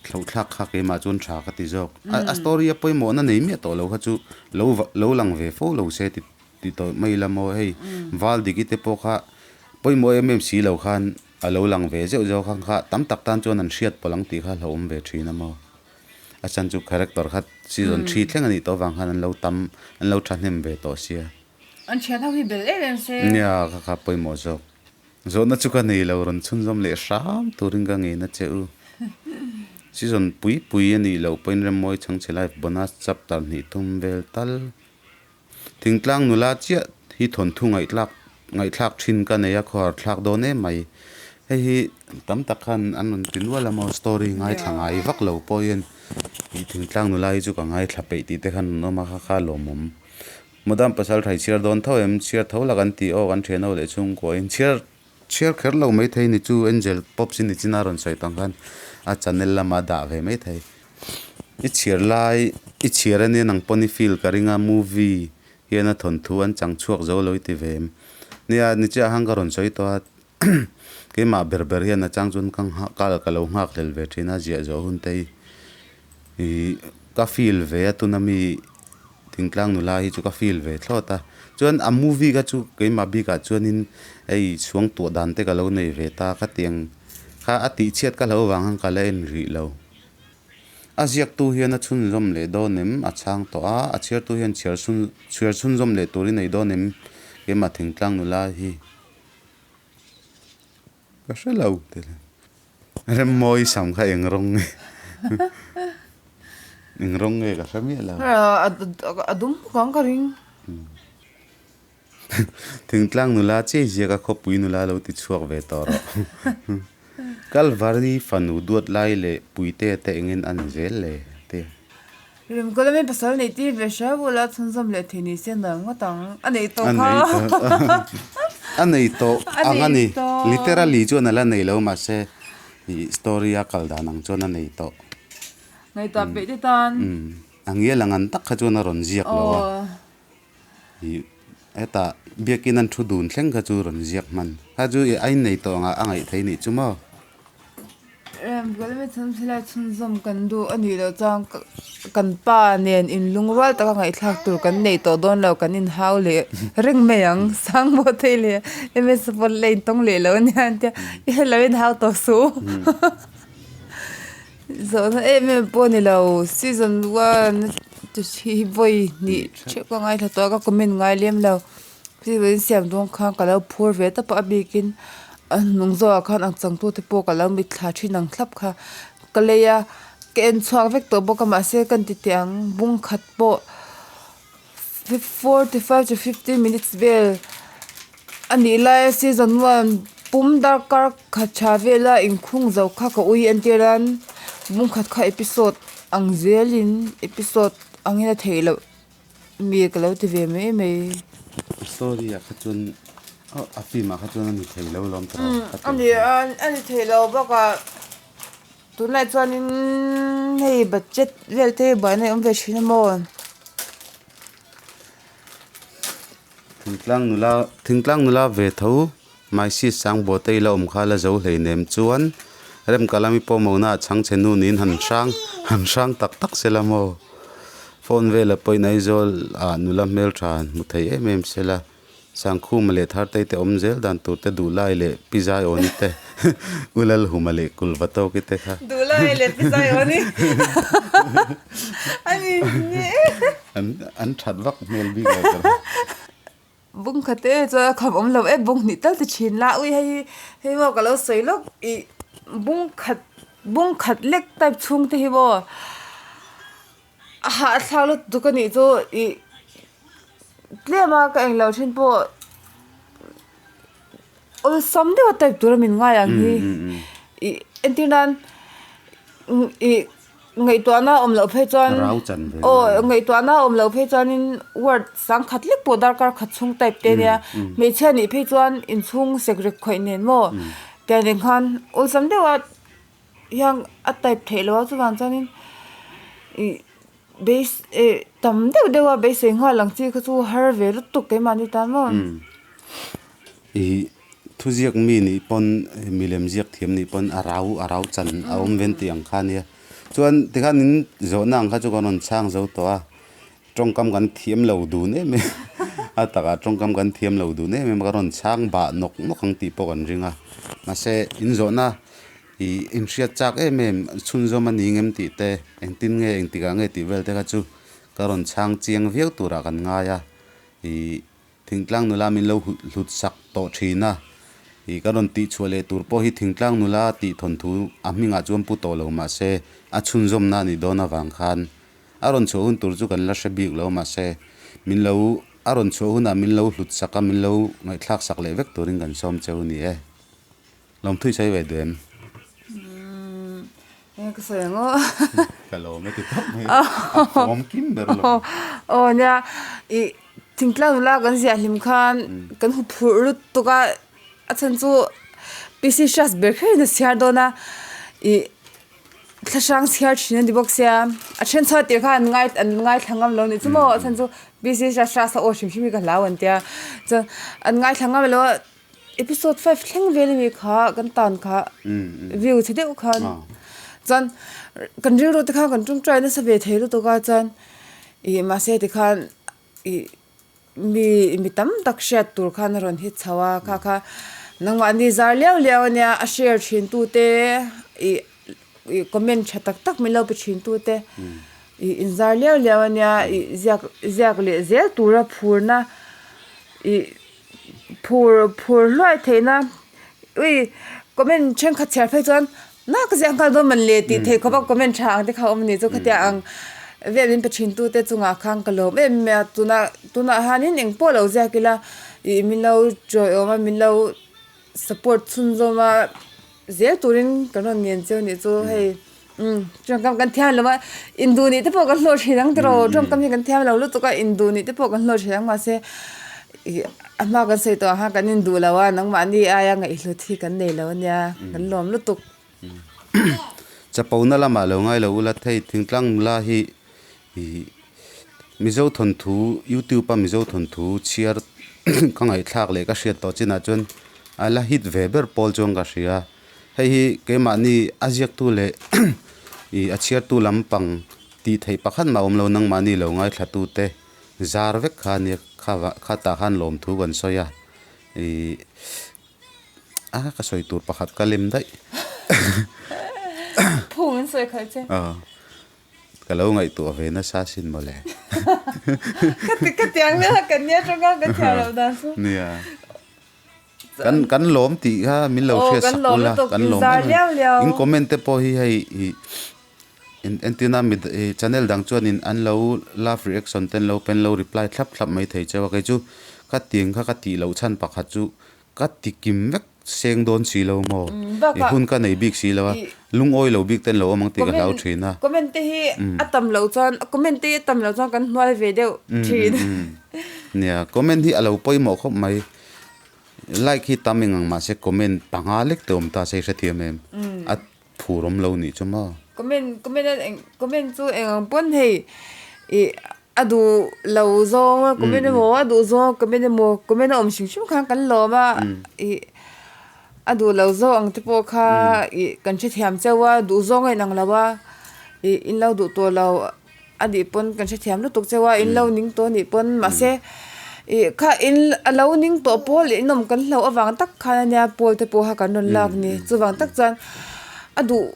thloh thlak kha keimah chuan tha ka ti zawk. A story a pawimawhna nei miah tawh lo kha chu lo lo lang ve fo lo se ti ti tawh mai ila maw hei val diki te pawh kha pawimawh em em si lo khan a lo lang ve zeuh zeuh kha kha tam tak tan chuan an hriat pawlh ang tih kha hlauhawm ve thin a maw. A chhan chu character kha season thi thleng a nih tawh avang khan an lo tam an lo thahnem ve tawh sia. An thian ho hi bel em em se. Nia kha kha pawimawh zawk. Zawhna chu ka nei lo rawn chhunzawm leh hram turin ka ngei na che u. Season pui pui a nih loh pawhin Remmawi Chhangchhe Live bonus chapter hnih thum vel tal. Thingtlang nula chiah hi thawnthu ngaihthlak ngaihthlak thin ka nei a khawhar thlak dawn em mai. Hei hi tam tak khan an rawn ti nual a maw story ngaithla ngai vak lo pawhin ih thingtlang nula hi chu ka ngaithla peih tih te khan an awm a kha kha lawmawm. Madam pasal thai chhiar dawn tho em? Chhiar tho la kan ti aw kan thian ho leh chhungkua in chhiar chhiar kher lo mai thei ni chu Angel Pops in nichina rawn sawi tang khan a channel lama dah ve mai thei. I chhiar lai i chhiar ania nang pawn i feel ka ring a movie hian a thawnthu an chang chhuak zo lo i ti ve em? Nia nichiah khan ka rawn sawi tawh a keimah ber ber hian a chang chuan ka nghah ka lo nghak hlel ve thin a ziah zawh hun te hi ih ka feel ve a tuna mi Thingtlang nula hi chu ka feel ve thlawt a, chuan a movie kha chu keimah bikah chuanin hei chhuang tuah dan te ka lo nei ve ta ka tiang kha a tih chhiat ka hlo vang khan ka la en rih lo. A ziaktu hian a chhunzawm leh dawn em a chhang tawh a, a chhiartu hian chhiar chhun chhiar chhunzawm leh turin nei dawn em keimah thingtlang nula hi ka hre lo. Remmawi sam kha eng rawng nge eng rawng nge ka hre miah lo. A dum bawk ang ka ring. Thingtlang nula chiai ziak a khawpui nula lo ti chhuak ve tawh rawh. Kalvari fanu duat lai leh puite te engin a ni zel le te. Remkalami pasal neih tir ve hria bula chhunzawm leh thei ni se nuam ngawt ang. A neih tawh kha. A nei tawh ang a ni. Literally chuan a la nei lo mahse ih story a kal dan ang chuan a nei tawh. Ngaihtuah peih te tan. A ngial ang an tak kha chuan a rawn ziak lo a. Ih hetah biakin an thu dun thleng kha chu rawn ziak hman. Kha chu a innei tawh angah a ngaih theih nih chu maw. Remkalami chhun thilai chhunzawm kan duh a nih loh chuan kan pa nen inlungrual taka ngaihthlak tur kan neih tawh dawn lo kan inhau leh reng mai ang Sangmaw thei leh MS pawh la intawng leh lo ania an tia i lo inhau tawh suh zawhna em em pawh a ni lo season one hi vawi hnih theuh ka ngaithla tawh a ka comment ngai lem lo. Thil siam dawn khan ka lo phur ve tawp a, a bikin a hnung zawhah khan ang changtute pawh ka lo mitthla thin ang thlap kha ka lei a, ka en chhuak vek tawh bawk a mahse ka inti teh ang bung khat pawh 45 to 50 minutes vel a nih laia season one pum darkar khat tha vela inkhung zo kha ka ui entir a bung khat kha episode ang zelin episode angin a theih loh. Mi ka lo ti ve mai mai. A story ah kha chuan a film ah kha chuan a ni thei lo lawm tawh a. A ni a, a ni thei lo bakah tunlai chuanin hei budget vel te hi buaina a awm ve thin a maw. Thingtlang nula thingtlang nula ve tho my sis Sangbaw te ila awm kha la zo hleinem chuan Remkalami pawh mona ah chhangchhe nu niin han hrang han hrang tak tak sela maw phone vela pawhin Aizawl ah nula hmeltha han hmu thei em em sela Sangkhuma leh Thartei te awm zel dan tur te Duhlai leh Pi Zaiawni te Ulalhuma leh Kulvatawki te kha Duhlai leh Pi Zaiawni a ni ni an an that vak hmel bik lo ka ring. Bung khat e chuan a kham awm lo e bung hnih tal ti thin la ui hei hi hei maw ka lo sawi lawk ih bung khat bung khat lek type chhung te hi maw a hahthlak lutuk a nih chu ih tlem a ka englo thin pawh awlsam deuh a type tura min ngai ang hi ih entir nan ih Ngaihtuahna awm loh phei chuan aw ngaihtuahna awm loh phei chuanin word sangkhat lek pawh darkar khat chhung type te ania hmeichhia nih phei chuan inchhung sek rek khawih nen maw tiang reng khan awlsam deuh a hian a type theih loh a chuvang chuanin ih base eh tam deuh deuh a beisei nghal ang chi kha chu har ve lutuk keimahni tan maw. Ih. Thuziak mi nih pawn milem ziak thiam nih pawn a rau a rau chan a awm ven tih ang kha a nia. Chuan tikhan in zawhna ang kha chu kan rawn chhang zo tawh a, tawngkam kan thiam lo dun em em a takah tawngkam kan thiam lo dun em em a ka rawn chhang bah nawk nawk ang tih pawh kan ring a. Mahse in zawhna ih inhriat chak em em chhunzawm a ni ngem tih te engtin nge engtikah nge tih vel te kha chu ka rawn chhang chiang viau turah kan ngai a ih Thingtlang nula min lo hlut sak tawh thin a, ih ka rawn tih chhuah leh tur pawh hi thingtlang nula tih thawnthu a hmingah chuan pu tawh lo mahse a chhunzawmna a nih dawn avang khan a rawn chhuah hun tur chu kan la hre bik lo mahse min lo a rawn chhuah hunah min lo hlut sak a min lo ngaihthlak sak leh vek turin kan sawm cheu a ni e. Lawmthui sawi ve duh em? Umm eng ka sawi ang aw. Ka lawm e ti tawp mai. A fawm kim ber lo. Aw nia ih thingtlang nula kan ziah hlim khan kan hu phurh lutuk a, a chhan chu PC Hrias ber kher in a chhiar dawn a ih thla hrang chhiar thin a ni bawk sia a then chhuat tir khan an ngai an ngaithla ngam lo a nih chu maw a chhan chu PC Hrias a aw hrim hrim hi ka hlau an tia chuan an ngaithla ngam lo a. Episode five thleng vel ami kha kan tan kha view chhe deuh khan chuan kan rilru te khan kan tawngtai nasa ve thei lutuk a chuan ih mahse tikhan ih mi mi tam tak hriat tur khan a rawn hit chho a kha kha nangmahni zar liau liau ania a share thin tu te ih ih comment tha tak tak min lo pe thin tu te ih inzar liau liau ania ih ziak ziak leh zel tura phurna ih. Phur phur hluai theihna ui comment thenkhat chhiar phei chuan na ka ziak nghal dawn man le tih theih khawp a comment tha ang te kha a awm a ni chu khatiang ang vel min pe thin tu te chungah khan ka lawm em em a tunah tunah hianin eng pawh lo ziak ila ih min lo tawiawm a min lo support chhunzawm a zel turin kan rawn ngen cheu a nih chu hei umm tawngkam kan thiam lo a induh nih te pawh kan hlawh thin ang tiraw tawngkam hi kan thiam lo lutuk a induh nih te pawh kan hlawh thin ang mahse ih a hma kan sawi tawh ang khan kan induh lo a nangmahni aia ngaihhlut hi kan nei lo ania kan lawm lutuk. Chapona lamah lo ngai lo ula thei thingtlang nula hi ih Mizo thawnthu youtube a Mizo thawnthu chhiar ka ngaihthlak leh ka hriat tawh chinah chuan a la hit ve ber pawl chuan ka hria hei hi keimahni a ziaktu leh ih a chhiartu lampang tih theih pakhat mah awm lo nangmahni lo ngaithla tute zar vek kha nia kha khatah khan lawmthu kan sawi a ih. A ka sawi tur pakhat ka lem daih. Phung an sawi khalh che. Aw. Ka lo ngaihtuah ve nasa sin mawle. Ka ti ka tiang vel a kan nia tawng a ka thiam loh dan chu. Nia. Kan kan lawm tih kha min lo hriat sak ula kan lawm em em. In comment te pawh hi hei ih entirna mi channel dang chuanin an lo love reaction te an lo pen lo reply thlap thlap mai thei cheu a kei chu ka tiang kha ka tih loh chhan pakhat chu Ka ti kim vek seng dawn si lo maw? I hun ka nei bik si lo a, lungawi lo bik ten lo awm ang tih ka hlau thin a. Comment te hi a tam loh chuan, comment te hi a tam loh chuan kan hnuai ve deuh thin. Nia, comment hi a lo pawimawh khawp mai. Like hi tam eng ang mahse comment panga lek te awm ta se i hrethiam em? A phur awm lo nih chu maw? Comment, comment a eng, comment chu eng ang pawn hei ih A duh lo zawng a comment emaw a duh zawng a comment emaw comment a awm hrim hrim khan kan lawm a ih a duh lo zawk ang te pawh kha ih kan hrethiam cheu a duh zawng a inang lo a ih in lo duh tawh lo a nih pawn kan hrethiam lutuk cheu a in lo ning tawh a nih pawn mahse ih kha in a lo ning tawh pawl leh inawm kan hlauh avang tak khan ania pawl te pawh kha kan rawn lak ni chuvang tak chuan a duh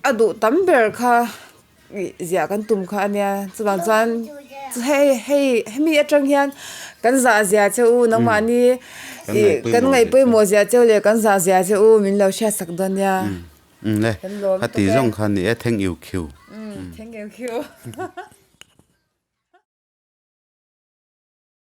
a duh tam ber kha. Ih ziah kan tum kha ania chuvang chuan hei hei hemi atang hian kan zah zia che u nangmahni ih kan ngaih pawimawh zia che u leh kan zah zia che u min lo hriat sak dawn nia le kan lawm a tuk ti e zawng kha ni e thank you khiu thank you khiu.